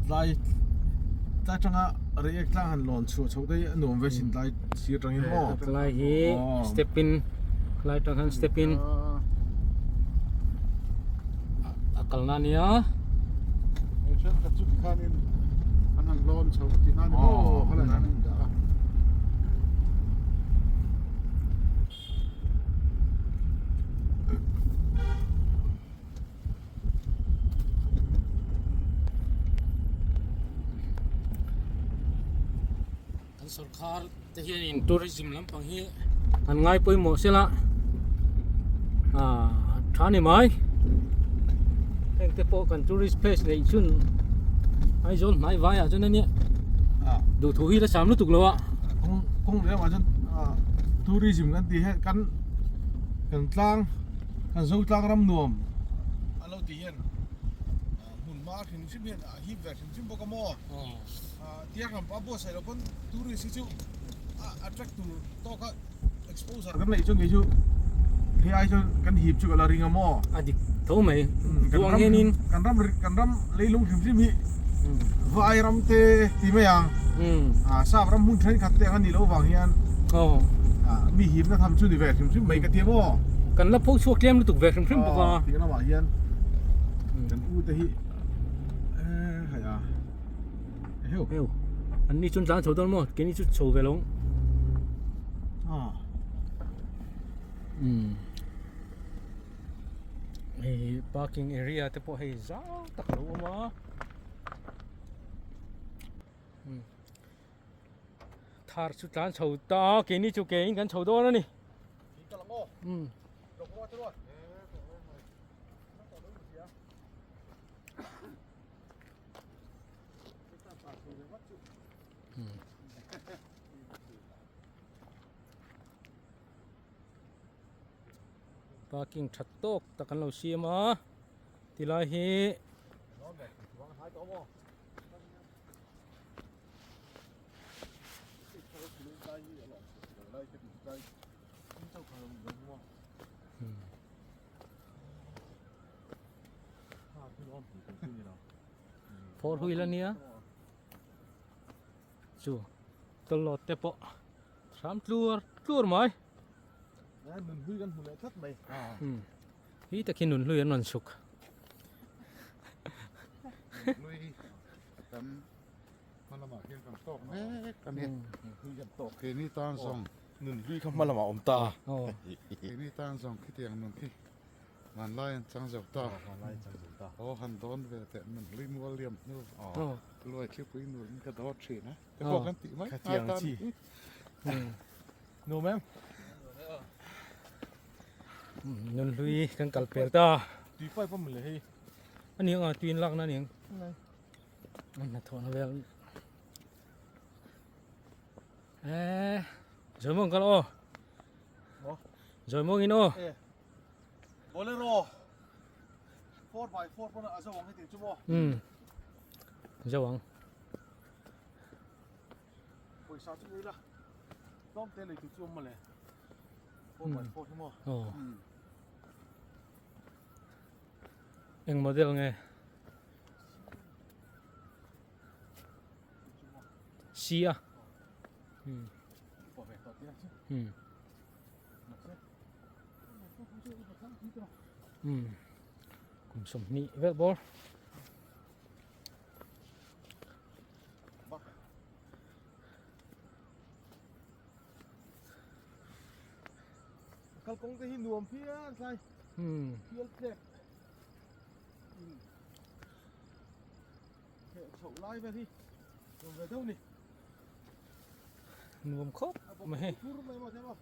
Tlai tlai atanga reiek tlang han lawn chhuah chhoh te hi a nuam ve sin tlai sir atangin maw. Tlai hi step in tlai atang hian step in a kalna a nia. Hei thenkhat chu tikhanin an han lawn chho tihna a ni maw khalai an indah a. Kan sorkar te hianin tourism lampang hi an ngai pawimawh sela ah tha ni mai heng te pawh kan tourist place neih chhun Aizawl hnai vaiah chuan ania duhthu hi la sam lutuk lo a kawng kawng leh lamah chuan tourism kan tih hian kan kan tlang kan zo tlang ram nuam a lo tih hian hmun hma hrim hrim hian a hip ve hrim hrim bawk a maw tiang lam pawh a buatsaih loh pawn tourist hi chu a attract tur tawk a exposure kan neih chuan kei chu hei ai chuan kan hip chu ka la ring a maw a dik tho mai duang hianin kan ram kan ram leilung hrim hrim hi vai ram te ti mai ang sap ram hmun thenkhat te ang a nih loh vang hian mi hipna tham chu ni ve hrim hrim mai ka ti a maw. Kan la pho chhuak tlem lutuk ve hrim hrim bawk a. Tiang lamah hian kan u te hi hei a heu heu an ni chuan tlan chho dawn maw keini chu chho ve lo um hei parking area te pawh hei zau tak a lo awm a um thar chu tlan chho ta a keini chu ke in kan chho dawn a ni um. Parking tha tawk tak an lo siam a tilai hi Four wheel ania chu tawlawt te pawh hram tlur tlur mai nun hlui kan hmu leh tlat mai hi tak hi nun hlui an rawn chhuk hlui tam hma lamah hian kan tawk mek a ni hlui kan tawk keini tan zawng nun hlui kha hma lamah awm ta keini tan zawng khitiang nun khi Vanlai an chang zo ta. Vanlai an chang zo ta. Aw han dawn ve teh nun hlui mual liam hnu. Luai thlipui nur in ka dawt thin a. Te pawh kan tih mai. Khatiang chi. Nuam em? Nun hlui kan kal pel ta. Tui pipe a mawle hei. Ani ang a tui in lakna ani ang. An hnathawhna vel. Eh, Zawimawng kal aw. Zawimawng in aw. Bolero 4x4 pawn a zo ang heti chu maw? Um zo ang. Pawisa chu ila tlawm te lei tur chu awm mawle 4x4 hi maw? Aw. Eng model nge? C a. Um. Um. Um kum 20 vel bawr Kalkawng te hi nuam phian thlai. Um. Phial tlek. Chhoh lai vel hi nuam ve deuh ni. Nuam khawp mai hei. Thur mai maw thei maw.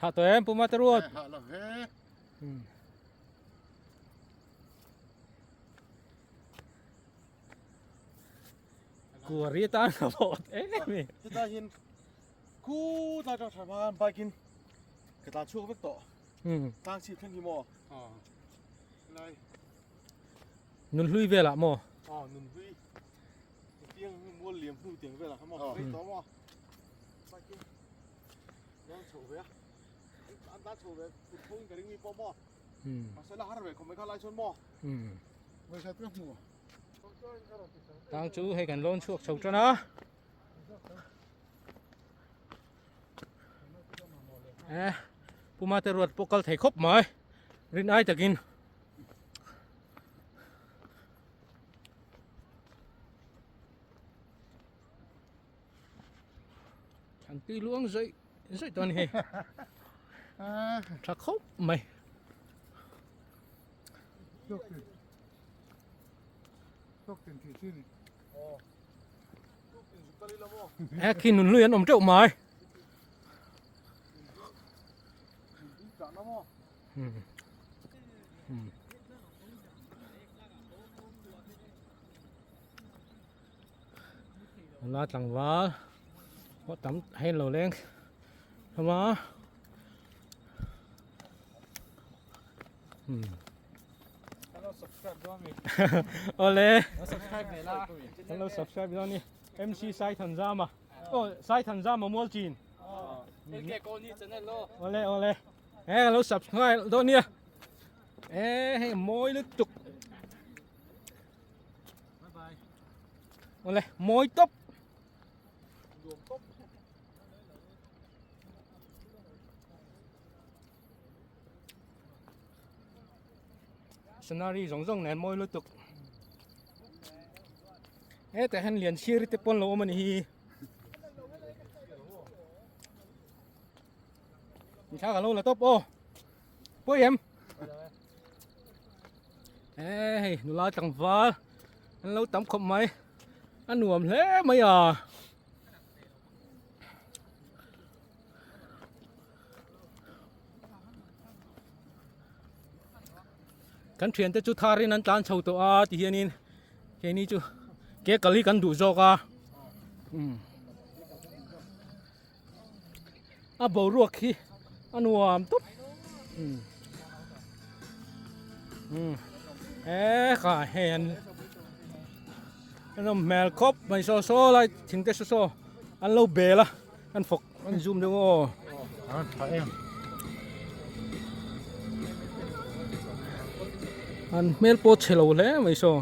Ha tawh em Puma te ruat. Ha la ve. Kuari tan ka bawt em em i. Chutah hian khu tlai tang tha khan bike in ka tlan chhuak vek tawh. Tlang chhip thleng hi maw? Lai. Nun hlui velah maw? Aw nun hlui. Tiang mual liam hnu tiang velah kha maw? Rei tawh maw? Bike in tlan chho ve a. An tlan chho ve kut tho in ka ring mi pawh maw? Mahse la har ve khawp mai kha lai chuan maw? Vawikhat ka hmu. Tang chu hei kan lawn chhuak chho tan a. Eh, Puma te ruat pawh kal thei khawp mai. Rin ai takin. An tui luang zawih zawih tawh a ni hei. Tha khawp mai. Eh khi nun hlui an awm teuh mai. La tlangval pawh tam hei lo leng hlawm a. Awle kan lo subscribe dawn ni MC Saithanzama aw Saithanzama Mualchin awle awle he kan lo subscribe dawn nia. E hei mawi lutuk. Awle mawi tawp. Scenery zawng zawng nen mawi lutuk. Hetah hian lian sir te pawn lo awm a ni hi. Thla ka lo la tawp aw. Pawi em? Ê hei nula tlangval an lo tam khawp mai. A nuam hle mai a. Kan thiante chu tharin an tlan chho tawh a ti hianin keini chu ke kal hi kan duh zawk a. Umm. A boruak hi a nuam tawp umm umm he kha hei an an awm hmel khawp mai saw saw lai thing te saw saw an lo bel a an fawk an zoom deuh aw an hmel pawh chhe lo hle mai saw.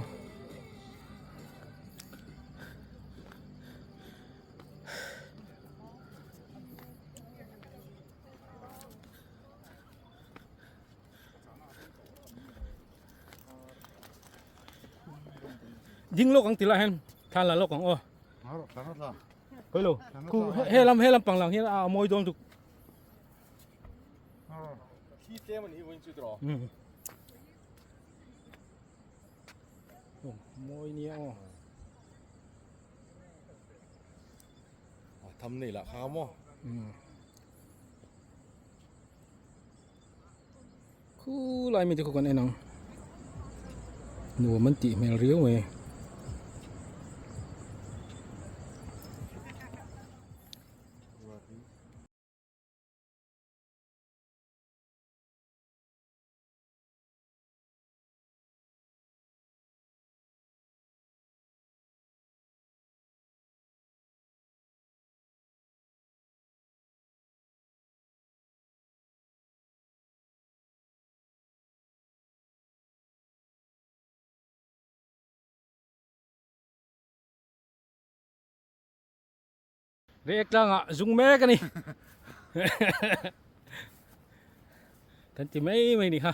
Ding lawk ang ti lah hian thla la lawk ang aw. Hello. Khu he lam he lam pang lang hian a mawi dawn tuk. Thi tlem ani hi vawiin chu tiraw. Mawi nia aw. A tham nei lah kha maw. Khu lai mi te khu kan en ang. Nuam an tih hmel riau mai. Rek tlangah zung mek a ni. Kan ti mai mai ni kha.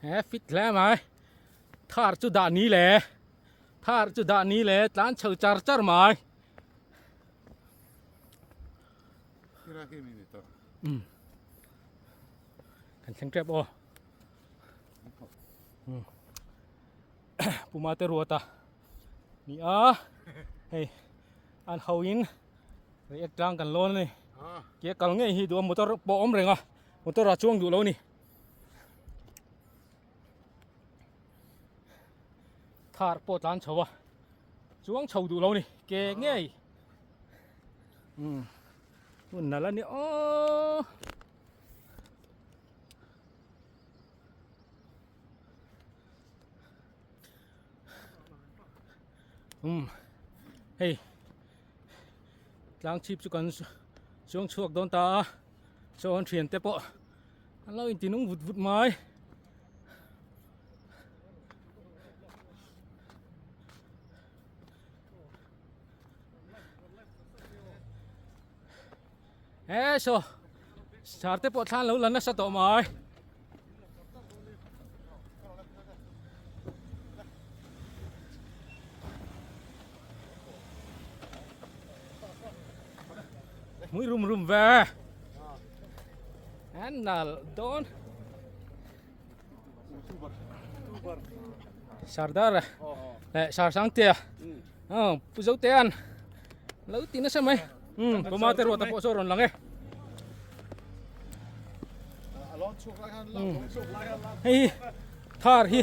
He fit hle mai. Thar chu dah ni le. Thar chu dah ni le tlan chho char char mai. Um. Kan thleng tep aw. Um. Puma te ruata. Ni a. Hei an ho in Reiek tlang kan lawn a ni. Ke kal ngei hi duh a motor pawh awm reng a motor ah chuang duh lo a ni. Thar pawh tlan chho a chuang chho duh lo a ni ke ngei. Umm hun nalh a ni aww. Umm hei. Tlang chhip chu kan chuang chhuak dawn ta a sawn thian te pawh an lo inti nung vut vut mai. He saw sar te pawh thlan lo la nasa tawh mai. Mui rum rum ve. An nal dawn. Sardar leh Sar Sangtea. Ờ, Pu Zotean. Lo ti nasa mai. Um, Puma te ruata pawh saw rawn lang e. Hei hi thar hi.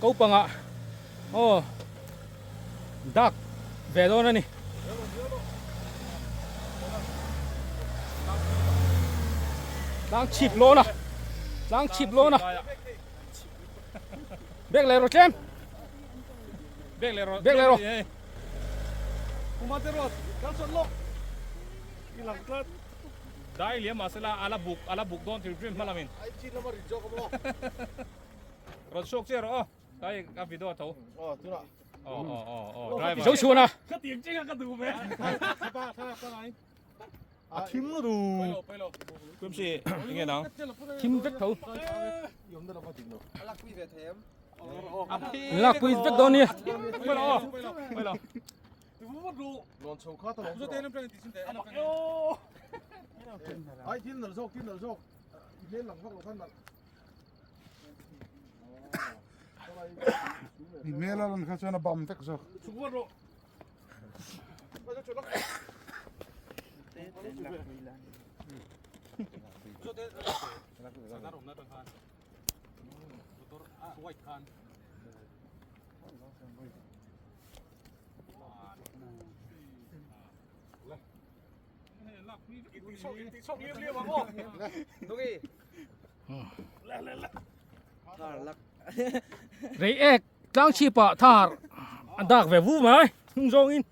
Ko panga aw dak ve dawn a ni. Tlang chhip lawn a. Tlang chhip lawn a. Bek leh rawh tlem. Bek leh rawh. Bek leh rawh. Kumate ruat kal chawt lawk. I lang tlat. Dai liam mahsela a la buk a la buk dawn hrim hrim hma lamin. Ai chin lama rit zawk a maw. Rawn chhuak chiah rawh aw. Kai ka video tho. Aw tunah. Aw aw aw aw driver. Zo chhuan a. Ka tiang chinga ka duh ve. A thim lu. Pailo pailo. Kumsi enge nang. Thim vek tho. Yom na lama ding lo. Lak pui vek dawn nia. Pailo aw. Pailo. Lawn chho kha ta lawm. Ai thil nalh zawk thil nalh zawk. I hmel lang vak lo khan nalh. I hmel a lan kha chuan a bam vek zawk. Rei ek tlang chhip ah thar a dak ve vu mai hnung zawng in.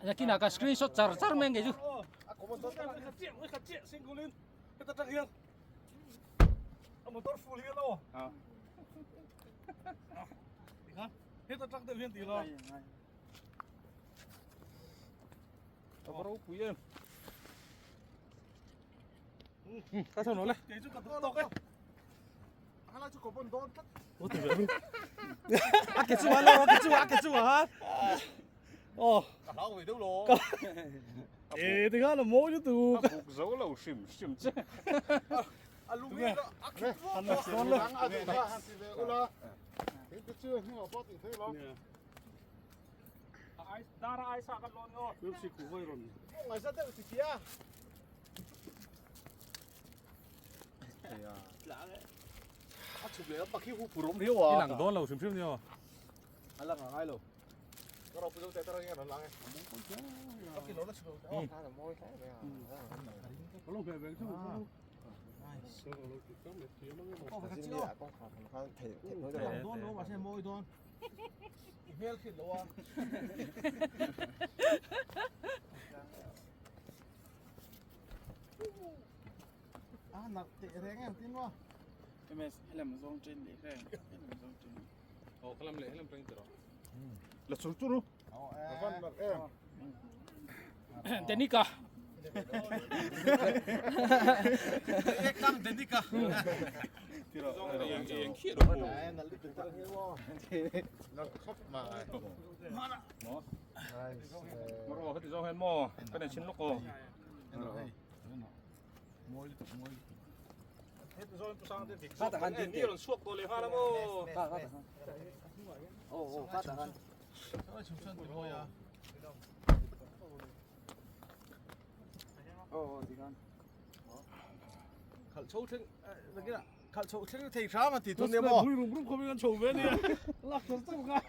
Nakinah ka screenshot char char mai ang kei chu. A va ropui em. Ka thon le. Kei chu ka duh tawk e. Hala chu ko bon dawn tlat. A ke chu a lo, a ke chu a ke chu a. Oh. Ka hlau ve deuh lo. E ti khan a mawi lutuk. A buk zo lo hrim hrim che. A lung hi a khit vak Dawn le. A duh kha han ti ve ula. Hei te chu hnungah pawh tih theih lo. Dara ai sa kan lawn ngaw. Pepsi ku vai rawn. Ngai sa deuh ti tia. A chhuk leh a pakhi hu purom riau a. I lang dawn lo hrim hrim ni aw. A lang a ngai lo. Ka ro puzo te tara nge ron lang e. A ki lo la chhuk lo. Ka lo hmeh veng chu. Dawn lo mahse mawi dawn. I hmel khit lo a. A nak teh reng em tin maw. MS helam zawng chen leh reng helam zawng chen. Aw khalam leh helam tang tiro. La chur churu. A van nak em. Denika. Ekang Denika. Tiro yang yang khi ro. Nak khop mai. Mo. Maro heti zawng hian maw ka nei chin lawk aw. Heti zawng pu sang te dik zawk kan ni rawn chhuak tawh leh nghal a maw. Khalh chho thleng khalh chho thleng thei hram a ti tun nia maw. Rum rum khawp in an chho ve nia. Lak char char ngai.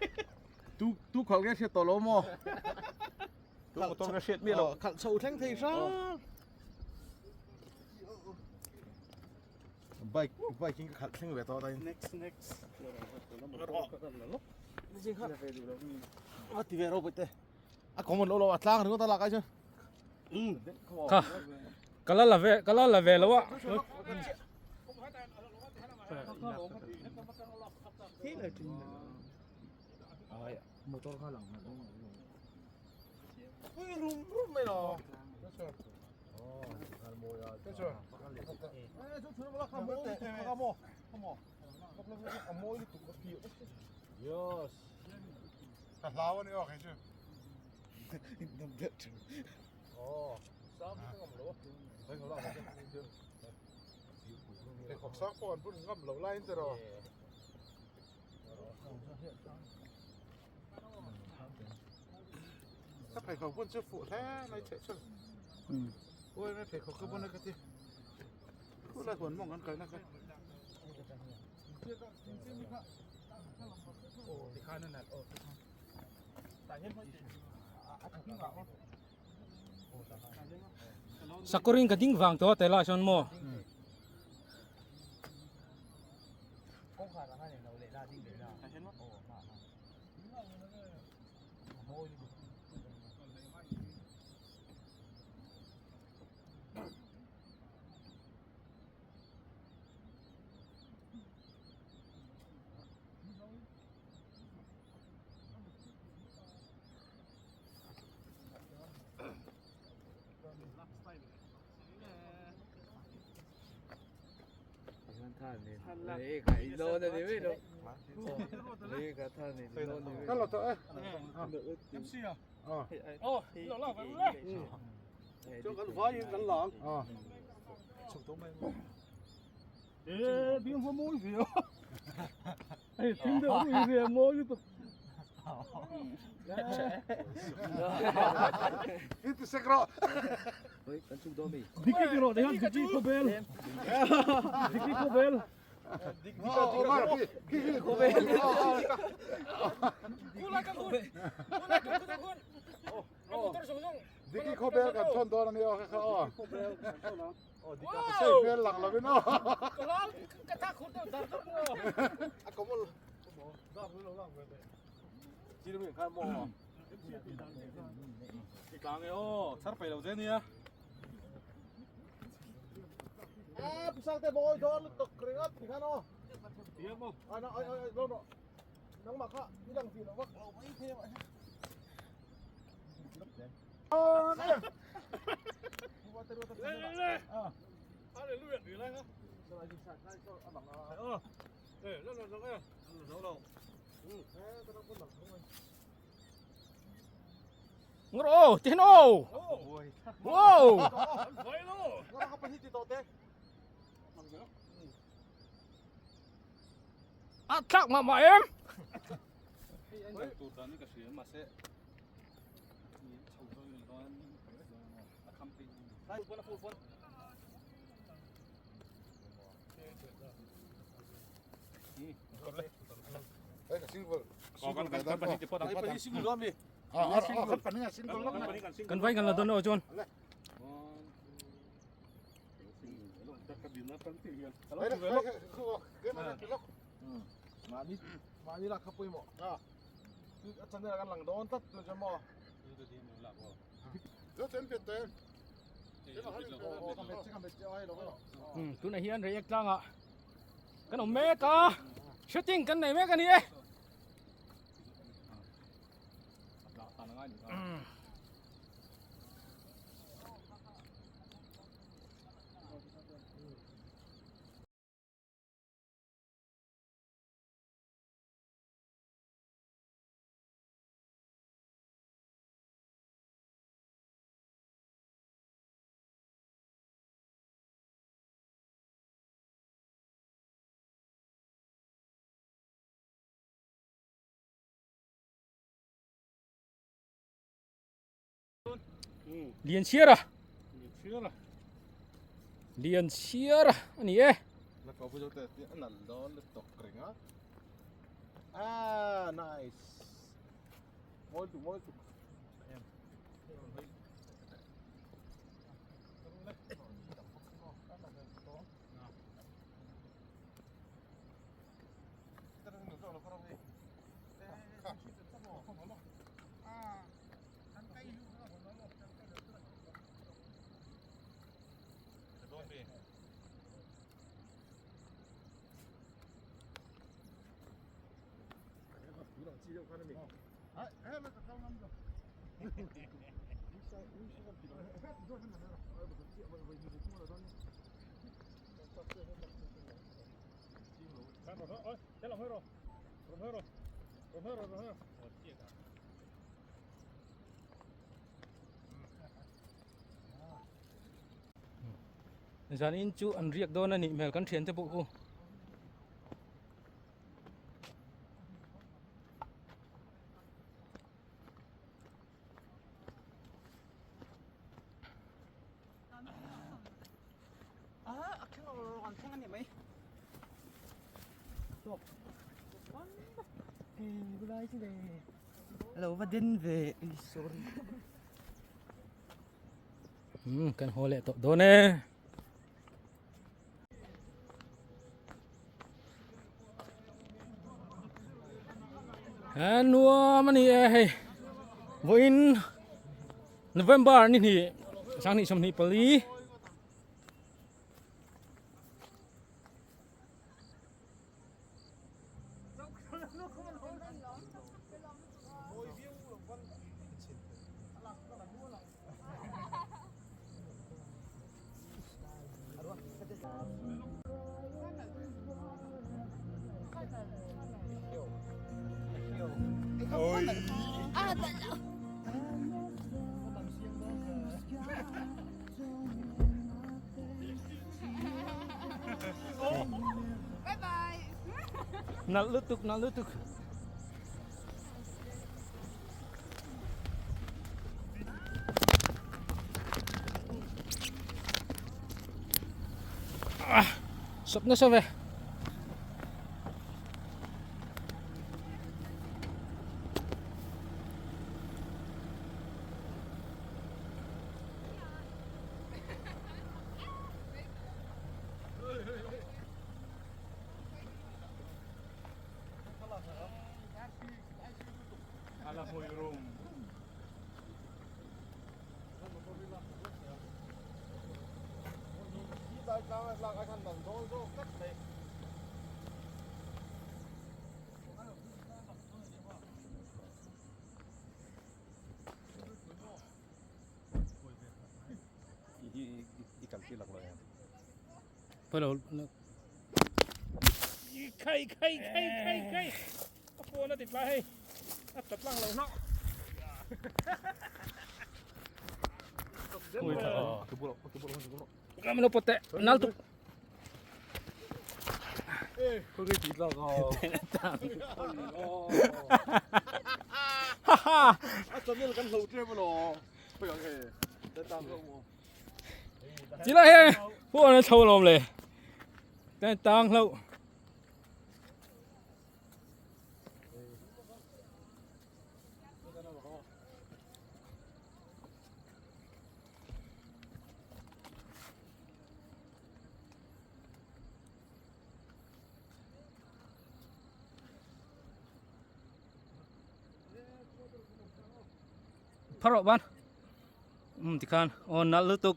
Tu tu khalh nge hriat tawh lo maw. Tu motor ka hriat miah lo. Khalh chho thleng thei hram. Bike bike in ka khalh thleng ve tawh ta in. Next next. A ti ve ro te. A common lo lo a tlang ringawt a lak ai chuan. Kha ka la la ve ka la la ve lo a. Motor kha lang Ui rum rum mai lo. Yes. Ka hlau ani aw kei chu. Pheikhawk sang pawh an bun ngam lo laiin te rawh. Ka pheikhawk bun chu fuh hle mai cheh chun. Ui mai pheikhawk ka bun a ka ti. Khulai huan mawng kan kalna kha. Sakawrin ka ding vang tawh a tela chuan maw. Diki khawbel kan thawn dawn a nia aw kha aw. Sei hmel lang lovin aw. A pisang te mawi dawn lutuk ringawt ti khan aw. Ai ai ai lo rawh. Nangmah kha i lang tih loh vak lo mai thei a. Ngawr aw ti hian aw. Wow. A thlak mah mah em. Kan vai kan la dawn aw chuan. Mahni mahni lak kha pawimawh. A channel kan lang dawn tlat chu chuan maw. Tunah hian Reiek tlangah kan awm mek a, shooting kan nei mek a ni e. Lian chhiar a Lian chhiar a ani e Na ko pu te ti an dawn le tok ring a Ah nice Moi tu moi tu Zanin chu an riak dawn a nih hmel kan thiante pawh khu. Lo va den ve, sorry. Um kan haw leh tawh dawn e. A nuam a ni e hei vawiin November ni hnih sanghnih 24. Nalh lutuk nalh lutuk. Ah, sawp nasa ve. Khai khai khai khai khai a phone a ti tlai hei a tla tlang lo hnawh Kamu lo pote nal tu. Ha ha. A channel kan hlo ṭep alaw. Chỉ là he phone a chho lawm le. Tang hlo. Phar rawh ban um tikhan aw nalh lutuk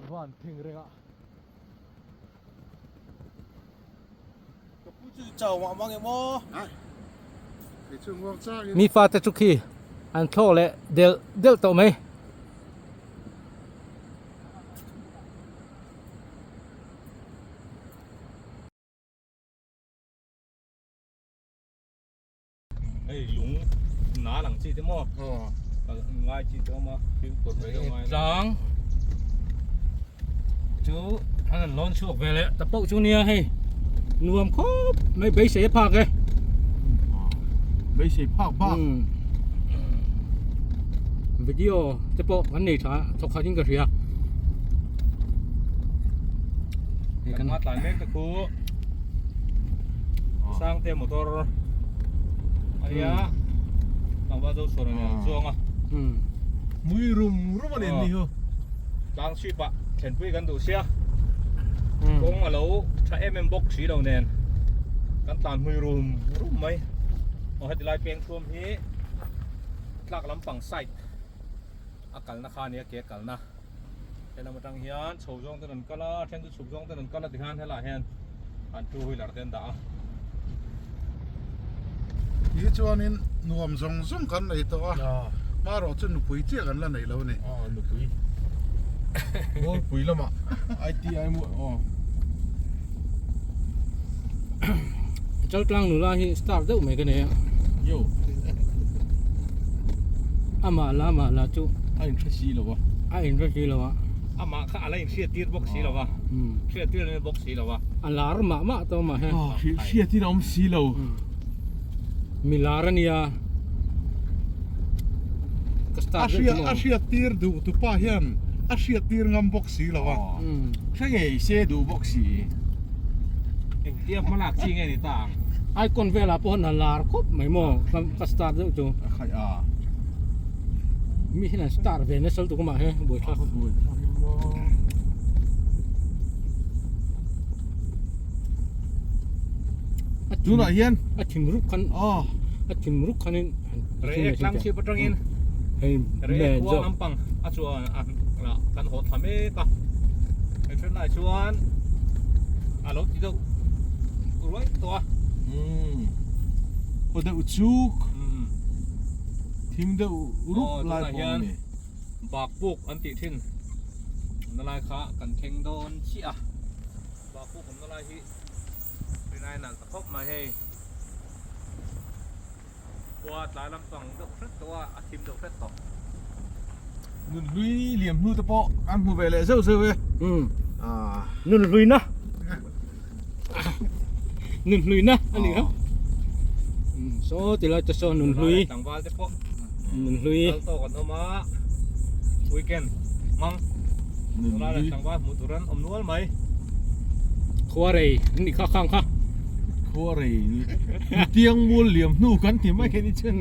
Van thing reng a. Ka pu chu chau mah mang em aw. Mi fate chu khi an thlawk leh delh delh tawh mai. Hei lung nal ang chi te maw kal ngai chi te awm a fimkhur ve deuh ngai tlang chu an han lawn chhuak ve leh ta pawh chu nia hei nuam khawp mai beisei a phak e beisei phak bak video te pawh kan nei tha thawk khat in ka hria hei kan tlai mek te khu Sangte motor ania tlangval zo chhuan ania an chuang a mui rum rum ani ni ho tlang chhip ah thlenpui kan duh sia kawng alo tha em em bawk si lo nen kan tlan hmui rum rum mai aw heti lai peng thuam hi tlak lampang side a kalna kha ania ke kalna helam atang hian chho zawng ten an kal a then chu chhuk zawng ten an kal a tikhan helaiah hian an two wheeler te an dah a. Ti chuanin nuam zawng zawng kan nei tawh a, hmarawh chu nupui chiah kan la nei lo a ni. Aw nupui Ngawlpui lamah ITI mu aw. Chaltlang nula hi star deuh mai ka nei a. Yo. Amah la amah la chu. A inhre si lo a. A inhre si lo a. Amah kha a la inhriat tir bawk si lo a. Hriat tir a ni bawk si lo a. A lar mah mah tawh amah hian. Hriat tir a awm si lo. Mi lar a nia. star A hriat a hriat tir duh tu pa hian a hriat tir ngam bawk si lo a. Hre ngei se duh bawk si. Engtia hmalak chi nge ni ta ang? Icon velah pawh han lar khawp mai maw ka star deuh chu. A khaih a. Mi hian an star ve nasa lutuk a mah he buaithlak. Tunah hian a thim rup khan a thim rup khanin Reiek tlang chhip atangin hei Reiek khua lampang a chuan a kan haw thla mek a hei then lai chuan a lo ti deuh ruai tawh a khaw deuh chuk thim deuh rup lai pawh a ni Bakpuk an tih thin na lai kha kan thleng dawn chiah a Bakpuk awmna lai hi rinai nalh ta khawp mai hei. Khua tlai lampang deuh hret tawh a, a thim deuh hret tawh. Nun hlui liam hnu te pawh an hmu ve leh zeuh zeuh e. Umm. Nun hluina. Nun hluina a ni kha. Saw ti lai te saw nun hlui. Tlangval te pawh. Nun hlui. Kal tawk an awm a. Weekend hmang. Nun hlui. Tlangval hmuh tur an awm nual mai. Khuarei an nih kha khang kha. Khuarei nutiang mual liam hnu kan ti mai ni chen.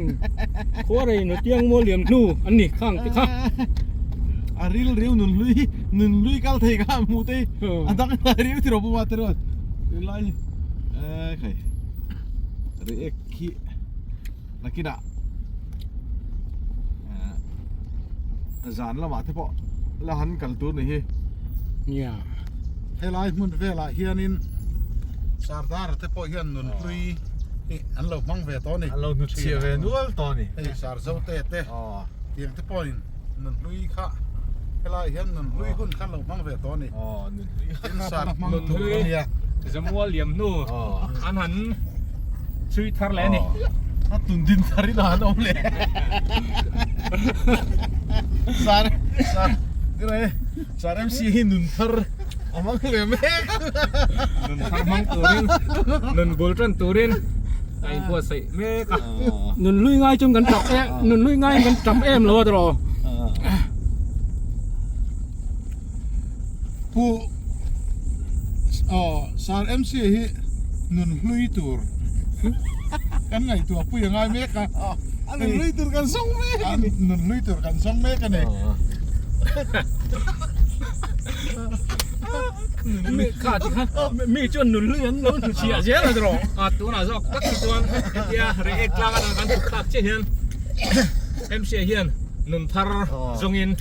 Khuarei nutiang mual liam hnu an ni khang ti kha. A ril riu nun hlui nun hlui kal thei kha hmuh te a dang a riu ti ro puma te ruat. Tunlai eh khai react khi nakinah zan lamah te pawh la han kal tur ni hi. Nia. Helai hmun velah hianin Sardar te pawh hian nun hlui hi an lo hmang ve tawh a ni. An lo hnutchhiah ve nual tawh a ni. Hei Sarzo te te tiang te pawhin nun hlui kha helai hian nun hlui hun kha an lo hmang ve tawh a ni. Tin sar nun hlui Zamual liam hnu an han chhui thar leh a ni. A tun din thar in a han awm leh. Sar sar sar MC hi nun thar a hmang ve mek. Nun thar hmang turin nun bul tan turin a inbuatsaih mek a. Nun hlui ngai chuan kan tap em nun hlui ngai kan tap em lo a tawh. Pu aw Sir MC hi nun hlui tur kan ngaihtuah pui a ngai mek a. A nun hlui tur kan zawng mek a ni. Nun hlui tur kan zawng mek a ni. Mi kha ti kha mi chuan nun hlui an lo hnu chhiah zel a tawh. A tunah zawk tak hi chuan hetia Reiek tlang atang kan chhuk thlak chiah hian MC hian nun thar zawngin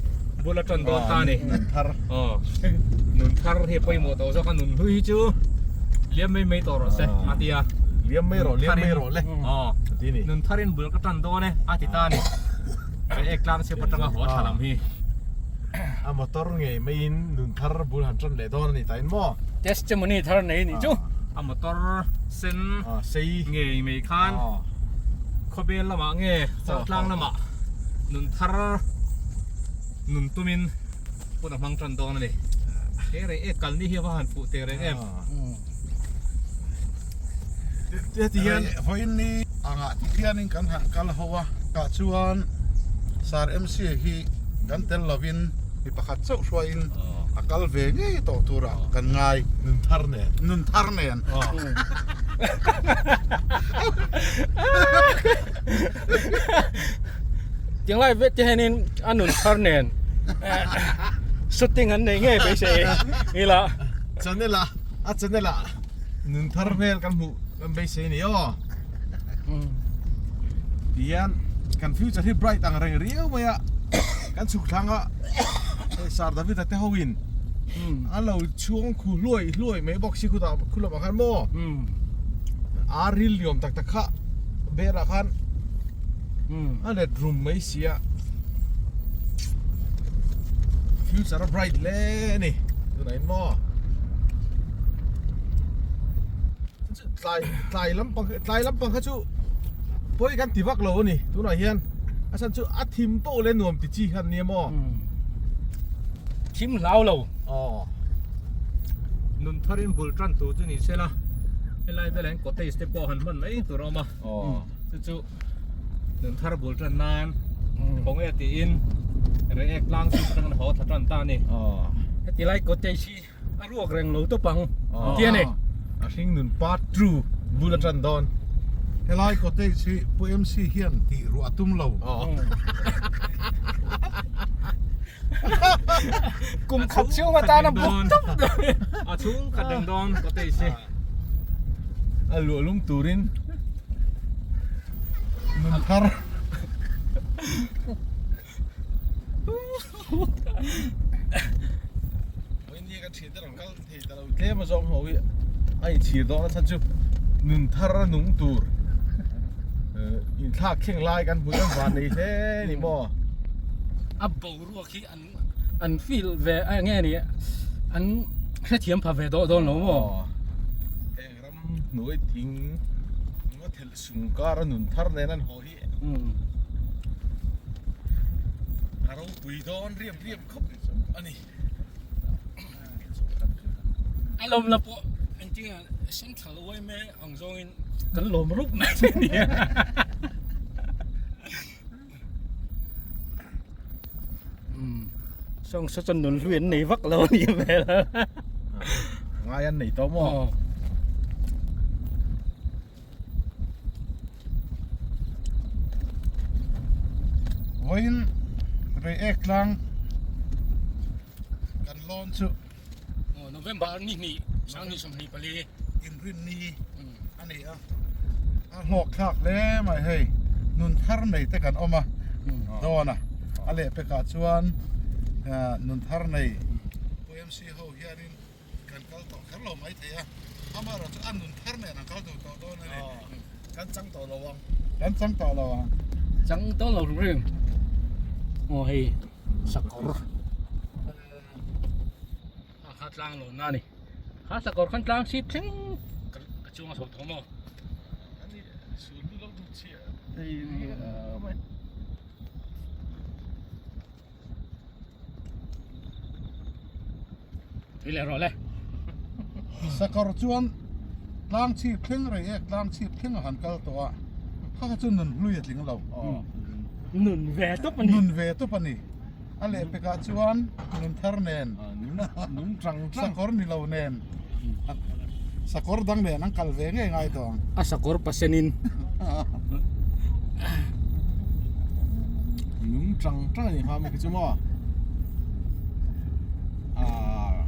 bul a tan dawn ta a ni. Nun thar. Aw nun thar hi a pawimawh tawh zawk a nun hlui hi chu liam mai mai tawh rawh se a ti a. Liam mai rawh liam mai rawh le. Aw nun tharin bul ka tan dawn e a ti ta a ni. Reiek tlang chhep atanga haw thla lam hi. A motor ngei maiin nun thar bul han tan leh dawn a ni tain maw? Testimony thar nei a nih chu. A motor sen sei ngei mai khan khawbel lamah nge Chaltlang lamah nun thar nun tumin hun a hmang tan dawn a ni. He rei ek kalni hi a va han fuh teh reng em. Heti hian Vawiin ni angah ti hianin kan han kal ho a, tah chuan Sir MC hi kan tel lovin mi pakhat chauh hruaiin a kal ve ngei tawh turah kan ngai. Nun thar nen. Nun thar nen. Tinglai vet te hianin a nun thar nen shooting an nei ngei beisei ila. Channel ah a channel ah nun thar hmel kan hmuh kan beisei a ni aw. Tihian kan future hi bright ang reng riau mai a kan chhuk thlang a hei Sir David a te ho in an lo chhuang khu hluai hluai mai bawk si khutah khu lamah khan maw ar ril liam tak tak kha velah khan a let rum mai si a future a bright hle a ni tunah in maw tlai tlai lampang tlai lampang kha chu pawi kan ti vak lo a ni tunah hian a chhan chu a thim pawh leh nuam ti chi khan nia maw thim hlau lo aw nun tharin bul tan tur chu ni sela helai velah hian cottage te pawh han hman mai tur a awm a aw chu chu nun thar bul tan nan Khawnge tiin Reiek tlang chhip atangin haw thla tan ta a ni. Heti lai cottage hi a ruak reng lo tawp ang ti a ni. A hring nun part 2 bul a tan dawn. Helai cottage hi Pu MC hian tih ruah a tum lo. Kum khat chhung atana buk tawp dawn. A chhung khat reng dawn cottage hi. A luah lum turin nun thar. India kan thian te rawn kal thei ta lo tlem a zawng ho hi a inchhir dawn a chhan chu nun thar a nung tur inthlak thleng lai kan hmu em van nei hle ni maw. A boruak hi an an feel ve eng nge ni an hrethiam pha ve dawh dawn lo maw. Heng ram hnuai thing ngaw thelh sung kar a nun thar nen an haw hi a ropui dawn riam riam khawp a ni. A lawm la pawh engtin ah central yma ang zawngin kan lawm rup mai che nia. Sawng saw chuan nun hlui an nei vak lo a nih hmel a. Ngai an nei tawh maw? Vawiin Reiek tlang kan lawn chu November ni hnih sang ni 24 inrinni a ni a a hlawk thlak hle mai hei nun thar nei te kan awm a dawn a a lehpekah chuan nun thar nei Pu MC ho hianin Kan kal tawh kher lo mai thei a, amaherawh chu a nun thar nen an kal duh tawh dawn a ni. Kan chang tawh lo ang. Kan chang tawh lo ang. Chang tawh lo reng. Aw hei sakawr a kha tlang lo na ni. Kha sakawr khan tlang chhip thleng ka chuang a chho tawh maw. Ani sul lu lo duh chhiah thei mai. Tui leh rawh le. Sakawr chuan tlang chhip thleng rei ek tlang chhip thleng a han kal tawh a, kha kha chu nun hlui a tling lo. Nun ve tawp a ni. Nun ve tawp a ni. A lehpekah chuan nun thar nen, nung tang tang, sakawr ni lo nen, sakawr dang nen an kal ve ngei ngai tawh ang. A sakawr pasenin. Nung tang tang a ni hma mai khi chu maw. Ah.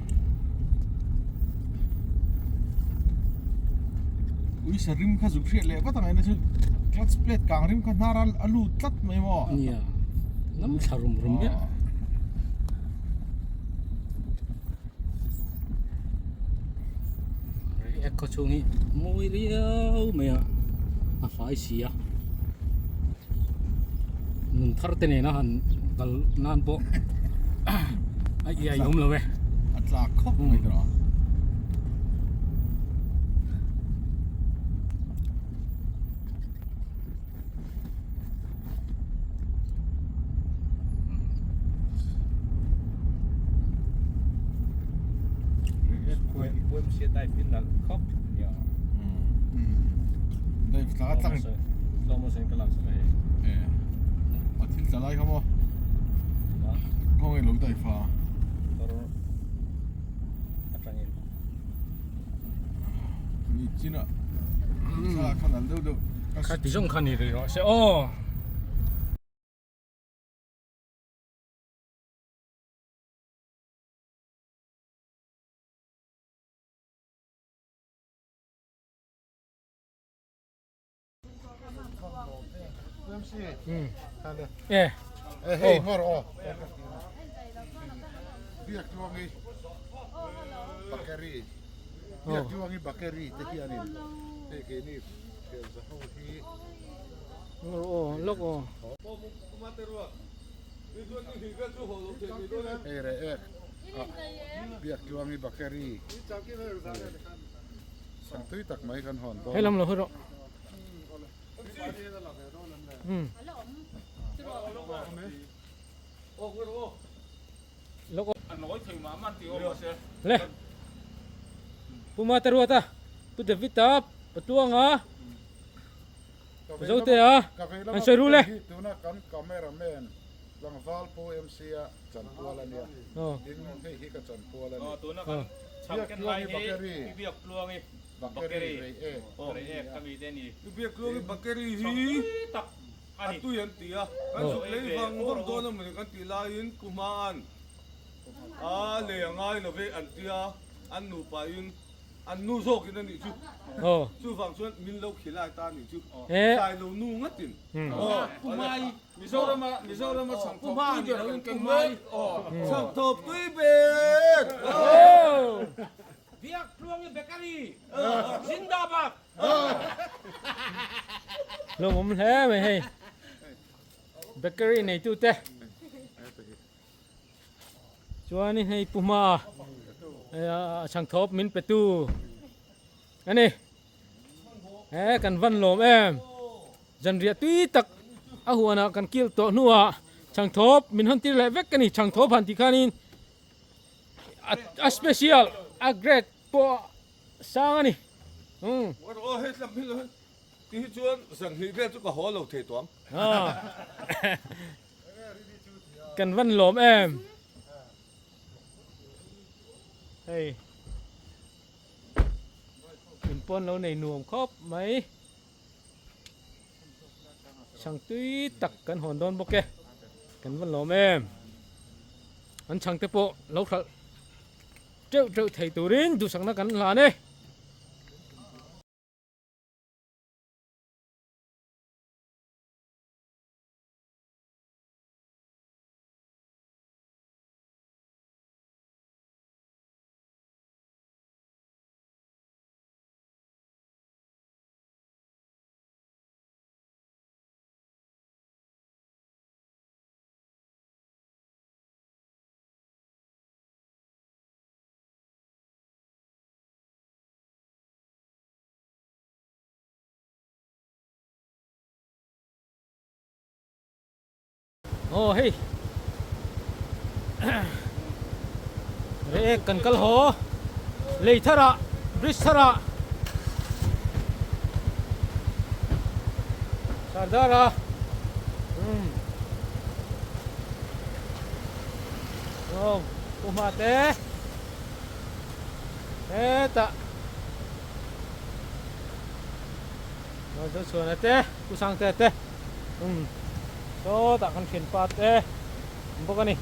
Ui sa rim kha zuk hriat leh vat ang ena chu clutch plate kang rim kha hnar a lut tlat mai maw. Nia. Lam thla rum rum miah. Reiek khaw chhung hi mawi riau mai a a fai si a nun thar te nena han kal nan pawh a iai awm lo e a tlak khawp mai tawh a. Kha ti zawng kha ni rih rawh se aw. E. Hei ngawr aw. Biak tluangi bakery. Biak tluangi bakery te hianin hei keini thian za ho hi. Ngawr aw lawk aw. Hei reh ek ah Biak tluangi bakery. Sang tui tak mai kan hawn dawn. Hei lam lo hawi rawh. Le. Pu Mate Ruata, Pu David-a, Pu Tuanga. Zote a an sawi rul e. Tuna kan cameraman tlangval Pu MC-a chanpual a nia. Tin, hei hi ka chanpual a ni. Tuna kan chhang ken lai hi Pi Biaktluangi Bakeri Reiek a mi te a ni. Pi Biaktluangi Bakeri hi a tui an ti a, kan zuk lei vang vang dawn a mawni kan tih laiin Pu Hma'n a lei a ngai lo ve an tia, an nupain An nu zawkin a nih chu. Chuvang chuan min lo khilai ta a nih chu. Tlai lo nu ngatin. Pu Mai. Mizorama Mizorama chhangthawp tui ber kan ken mek. Chhangthawp tui ber. Biak Tluangi Bakery. Zindabad. Lawmawm hle mai hei. Bakery neitute. Chuanin hei pu hma a chhangthawp min pe tu a ni he kan van lawm em zanriah tui tak a huanah kan kil tawh hnuah chhangthawp min hawn tir leh vek a ni chhangthawp han tih khanin a special a grade pawh sang a ni umm. Ti hi chuan zanhnih vel chu ka haw lo thei tawh ang. Kan van lawm em. Hei. In pawn lo nei nuam khawp mai. Chhang tui tak kan hawn dawn bawk e. Kan van lawm em. An chhang te pawh lo hralh teuh teuh thei turin duhsakna kan hlan e. Aw hei Reiek kan kal haw lei tharah bridge tharah Sardara umm aw Pu Hmate. Hetah Zochhuana te Pu Sangtea te sawtah kan thianpa te an bawk a ni.